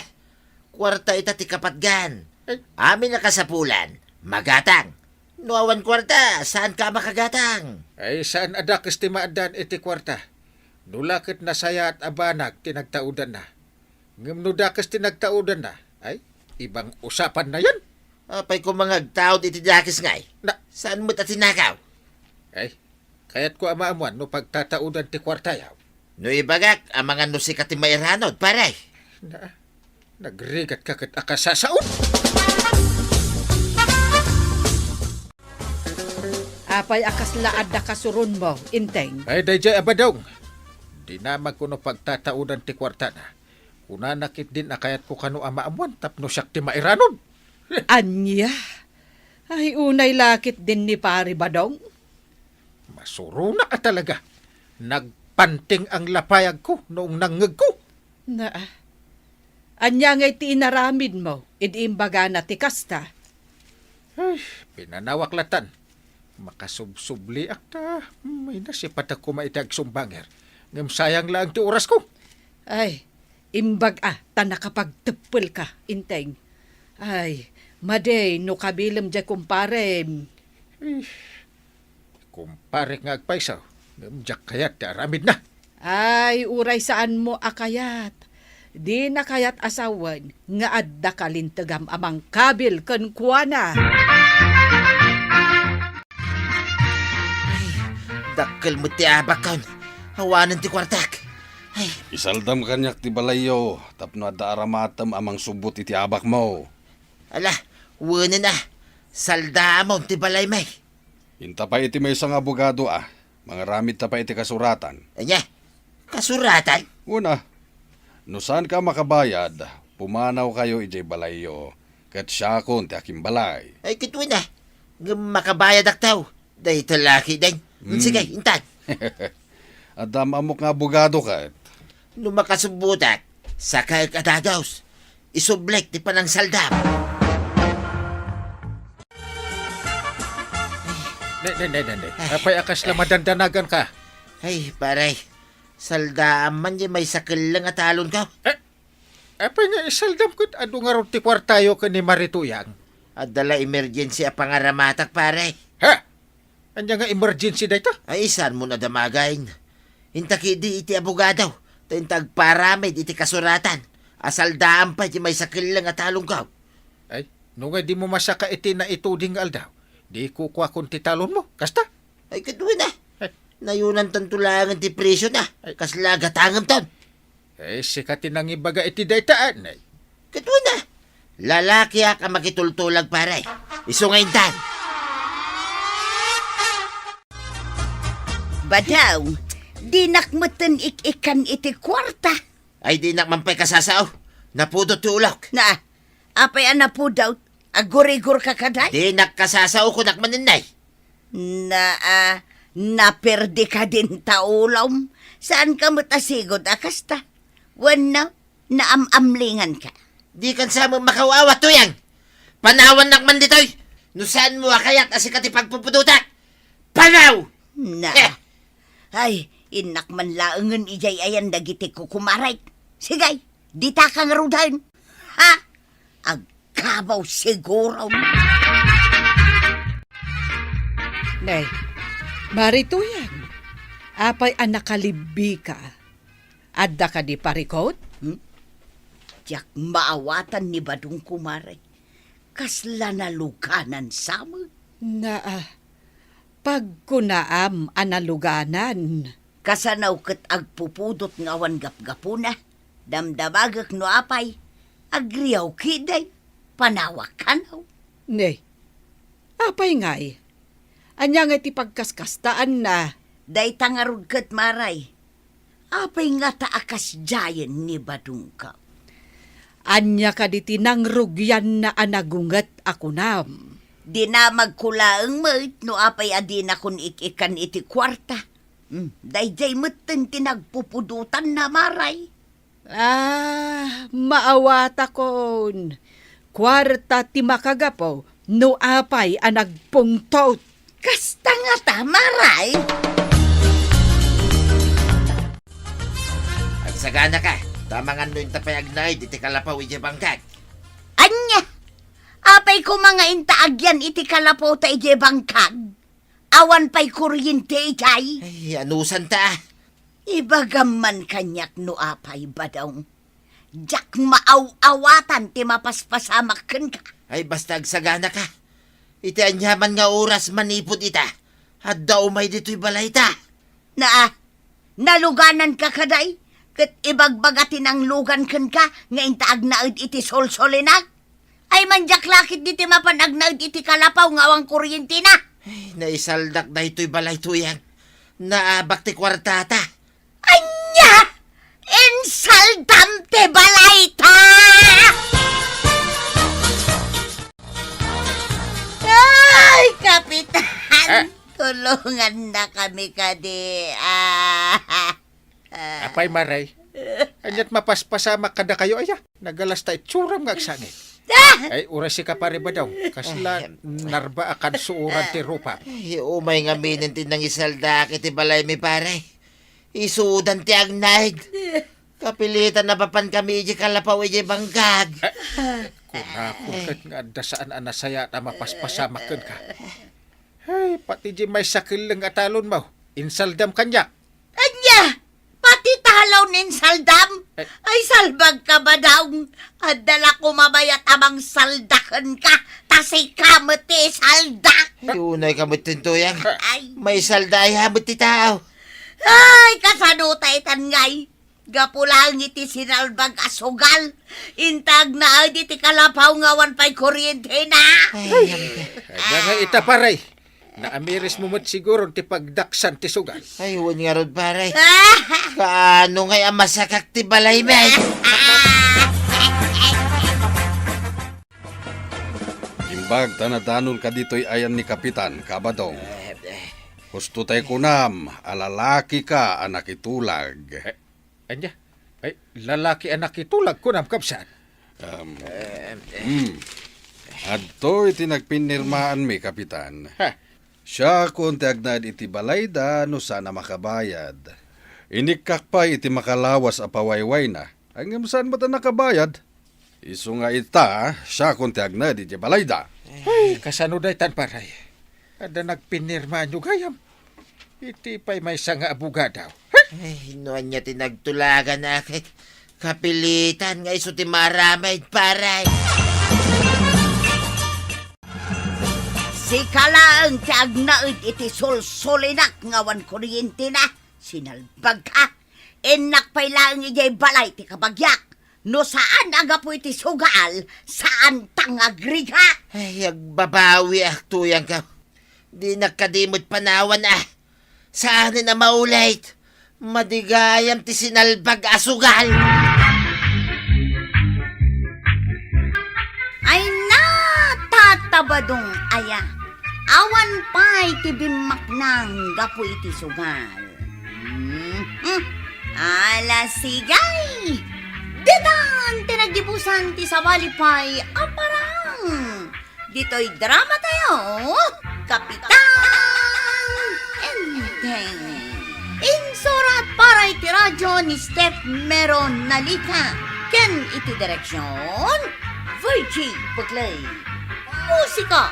Kuarta ita ti kapatgan. Ay. Amin a kasapulan, magatang. No awan kuarta, saanka a makagatang. Ay, saan a dakes ti maaddaan iti kuarta. No la ket nasayaat a banag ti nagtaudanna. Ngem no dakes ti nagtaudanna, ay, ibang usapanna yan. Apay koma nga agtaud iti dakes ngay? Na- Saan met a tinakaw? Ay, kayatko a maammuan no pagtataudan ti kuartayo. No ibagak, amangan no sika ti mairanod, pare. Na, nagrigatka ket a kasasaon. Apay a kasla adda kasuronmo, Inteng? Ay, daydiay a Badong. Dinamagko no pagtataudan ti kuartana. Kunana ketdin a kayatko kano a maammuan tapno siak ti mairanod. Ania? Ay, unay la ketdin ni Pare Badong. Masuronak a talaga. Nagpanting ang lapayagko no nangngegko. Naa. Ania ngay ti inaramidmo idi imbagana ti kasta? Ay, pinanawak latan. Makasubsubliak ta. May nasipatak koma iti agsumbanger. Ngem sayang laeng ti orasko. Ay, imbag a ta nakapagteppelka, Inteng. Ay, madi no kabilem diay kumparem. Eh, kumparek nga agpayso, ngem diak kayat ti aramidna. Ay, uray saanmo a kayat. Dina kayat a sawen nga adda kalintegam a mangkabil kenkuana. Dakkel met ti abakkon. Awanen ti kuartak. Ay. Isaldam kaniak ti balayyo tapno adda aramatem a mangsubbot iti abakmo. Ala, wenen a. Saldaamon ti balaymi. Inta pay iti maysa nga abogado a, mangaramid ta pay iti kasuratan. Ania? Kasuratan? Una, no saanka a makabayad, pumanawkayo idiay balayyo, ket siakon ti akimbalay. Ay, kituen a. Ngem makabayadak taw. Dayta laki den. Hmm. Sige, intan. Adda am-ammok nga abogado ket. No makasubbotak, sakaek a dagus. Isublik ti panangsaldam. Ne, ne, ne, ne, ne. Ay. Apay a kasla madandanaganka? Ay, pare. Saldaam man diay maysa kelleng a talonko. Eh, apay nga isaldam ket adu ngarud ti kuartayo ken ni Marituyang? Adda la emergency a pangaramatak, pare. Ha? Ania nga emergency dayta? Ay, saanmon a damagen. Inta ketdi iti abogado, ta inta agparamid iti kasuratan a saldaam pay ti maysa kelleng a talonko. Ay, no nga dimo masaka iti naituding nga aldaw, di kukuakon ti talonmo. Kasta? Ay, kituen a. Ay. Nayunantanto laengen ti presyo na. Ay. Kasla gatangemton. Eh, sika ti nangibaga iti dayta, anay. Kituen a. Lalakiak a makitultulag, pare. Isu nga intan. Badong, dinak metten ik-ikkan iti kuarta. Ay, dinak man pay kasasao. Napudot ti ulok. Na, apay a napudot? Agurigor ka kadi? Dinak kasasao, kunak manen, nay. Na, ah, naperdika din ta ulom. Saanka met a sigud a kasta? Wenno, naam-amlinganka? Dikan sa met makaw-awat, Tuyang. Panawannak man ditoy. No saanmo a kayat a sika ti pagpupudotak. Panaw! Na. Eh. Ay, innak man laengen idiay ayan dagiti kukumarek. Sige, ditaka ngaruden. Ha? Agkabaw siguro. Ne, Marituyang, apay a nakalibbika? Adda kadi parikut? Hmm? Diak maawatan ni Badong, kumare. Kasla naluganan sa met. Naa, pagkunaam a naluganan. Kasano ket agpupudot nga awan gapgapuna? Damdamagek no apay, agriaw ketdi, panawak kano. Ne, apay ngay? Ania ngay ti pagkaskastaanna? Dayta ngarud ket, maray. Apay ngata a kasdiayen ni Badongko? Ania kadi ti nangrugianna a nagunget a kunam? Dinamagko laeng met no apay a dinakon ik-ikkan iti kuarta. Hmm, daydiay metten ti nagpupudotanna, maray. Ah, maawatakon. kuarta ti makagapu no apay a nagpungtot. Kasta ngata, Maray? Agsaganaka, ta amangan no inta pay agnaed iti kalapaw idiay bangkag. Ania? Apay koma nga inta agyan iti kalapawta idiay bangkag? Awan pay kuryente idiay? Ay, anusanta? Ibagam man kaniak no apay, Badong. Diak maaw-awatan ti mapaspasamak kenka. Ay, basta agsaganaka. Iti aniaman nga oras manipud ita, adda umay ditoy balayta. Naa, nalugananka kadi, ket ibagbaga ti nanglugan kenka nga inta agnaed iti solsolenak? Ay, man diak la ketdi ti mapan agnaed iti kalapaw nga awan kuryentena. Ay, naisaldak daytoy balay, Tuyang. Naabak ti kuartata. Ania? Insaldam ti balayta! Ay, Kapitan! Ah. Tulongannakami kadi. Ah. Apay, Maray? Ania't mapaspasamak kadakayo, aya? Nagalasta itsuram nga agsangit. Ah! Ay, uray sika, Pare Badong. Kasla narba a kansuoran ti rupa. Ay, umay ngamin ti nangisaldak iti balaymi, pare. Isudan ti agnaed. Kapilitan a mapankami idiay kalapaw idiay bangkag. Eh, kunako ket nga adda saan a nasayaat a mapaspasamak kenka. Ay, pati di maysa kelleng a talonmo, insaldam kaniak. Ania? Pati talon insaldam? Eh. Ay, salbagka, Badong. Adda la koma bayat a mangsalda kenka, ta sika met ti isalda. Ay, unayka met, Tuyang. Ay. Maisalda aya met ti tao. Ay, kasano ta itan ngay? Gapu laeng iti sinalbag a sugal, inta agnaed iti kalapaw nga awan pay kuryentena. Ay, ay, ay. Adda nga ita, pare. Naamirismo met siguro ti pagdaksan ti sugal. Ay, wen ngarud, pare. Ah! Kaano ngay a masakak ti balaymi? Imbag ta nadanonka ditoy ayan ni Kapitan, Kabadong. Husto tay kunam a lalakika a nakitulag. Eh, ania? Ay, lalaki a nakitulag, kunam, kabsat? Um, hmm. Adtoy ti nagpinirmaanmi, Kapitan. Ha? Siakon ti agnaed iti balayda no saan a makabayad. Inikkak pay iti makalawas a pawaywayna. Ngem saan met a nakabayad. Isu nga ita, siakon ti agnaed idiay balayda. Ay, kasano daytan, pare? Adda nagpinirmaanyo gayam. Iti pay maysa nga abogado. Ay, no ania ti nagtulaganak, kapilitan nga isu ti maaramid, pare. Sika laeng ti agnaed iti sulsulinak nga awan kuryentena. Sinalbagka. Innak pay laeng idiay balay ti kabagiak. No saan a gapu iti sugal, saanta nga agrigat. Ay, agbabawiak, Tuyangko. Dinak kadi met panawan a. Saanen a maulit. Madi gayam ti sinalbag a sugal. Ay na, Tata Badong aya. Awan pay ti bimmaknang gapu iti sugal. Mhm. Ala, sigay! Ditan ti naggibusan ti sabali pay a parang. Ditoy drama tayo, Kapitan Enteng. Insurat para iti radyo ni Steph Meron Nalita. Ken iti direksyon, Virgie Bugley. Musika,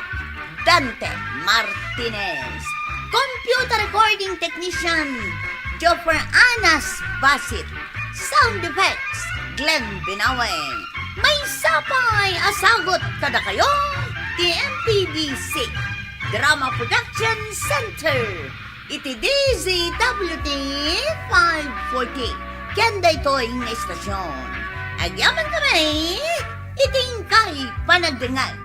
Dante Martinez. Computer recording technician, Joffer Anas Basit. Sound effects, Glenn Binawe. Maysa pay a sagut kadakayo ti M P B C Drama Production Center iti D Z W T five forty. Ken daytoy nga istasyon, agyamankami iti inkay panagdengngeg.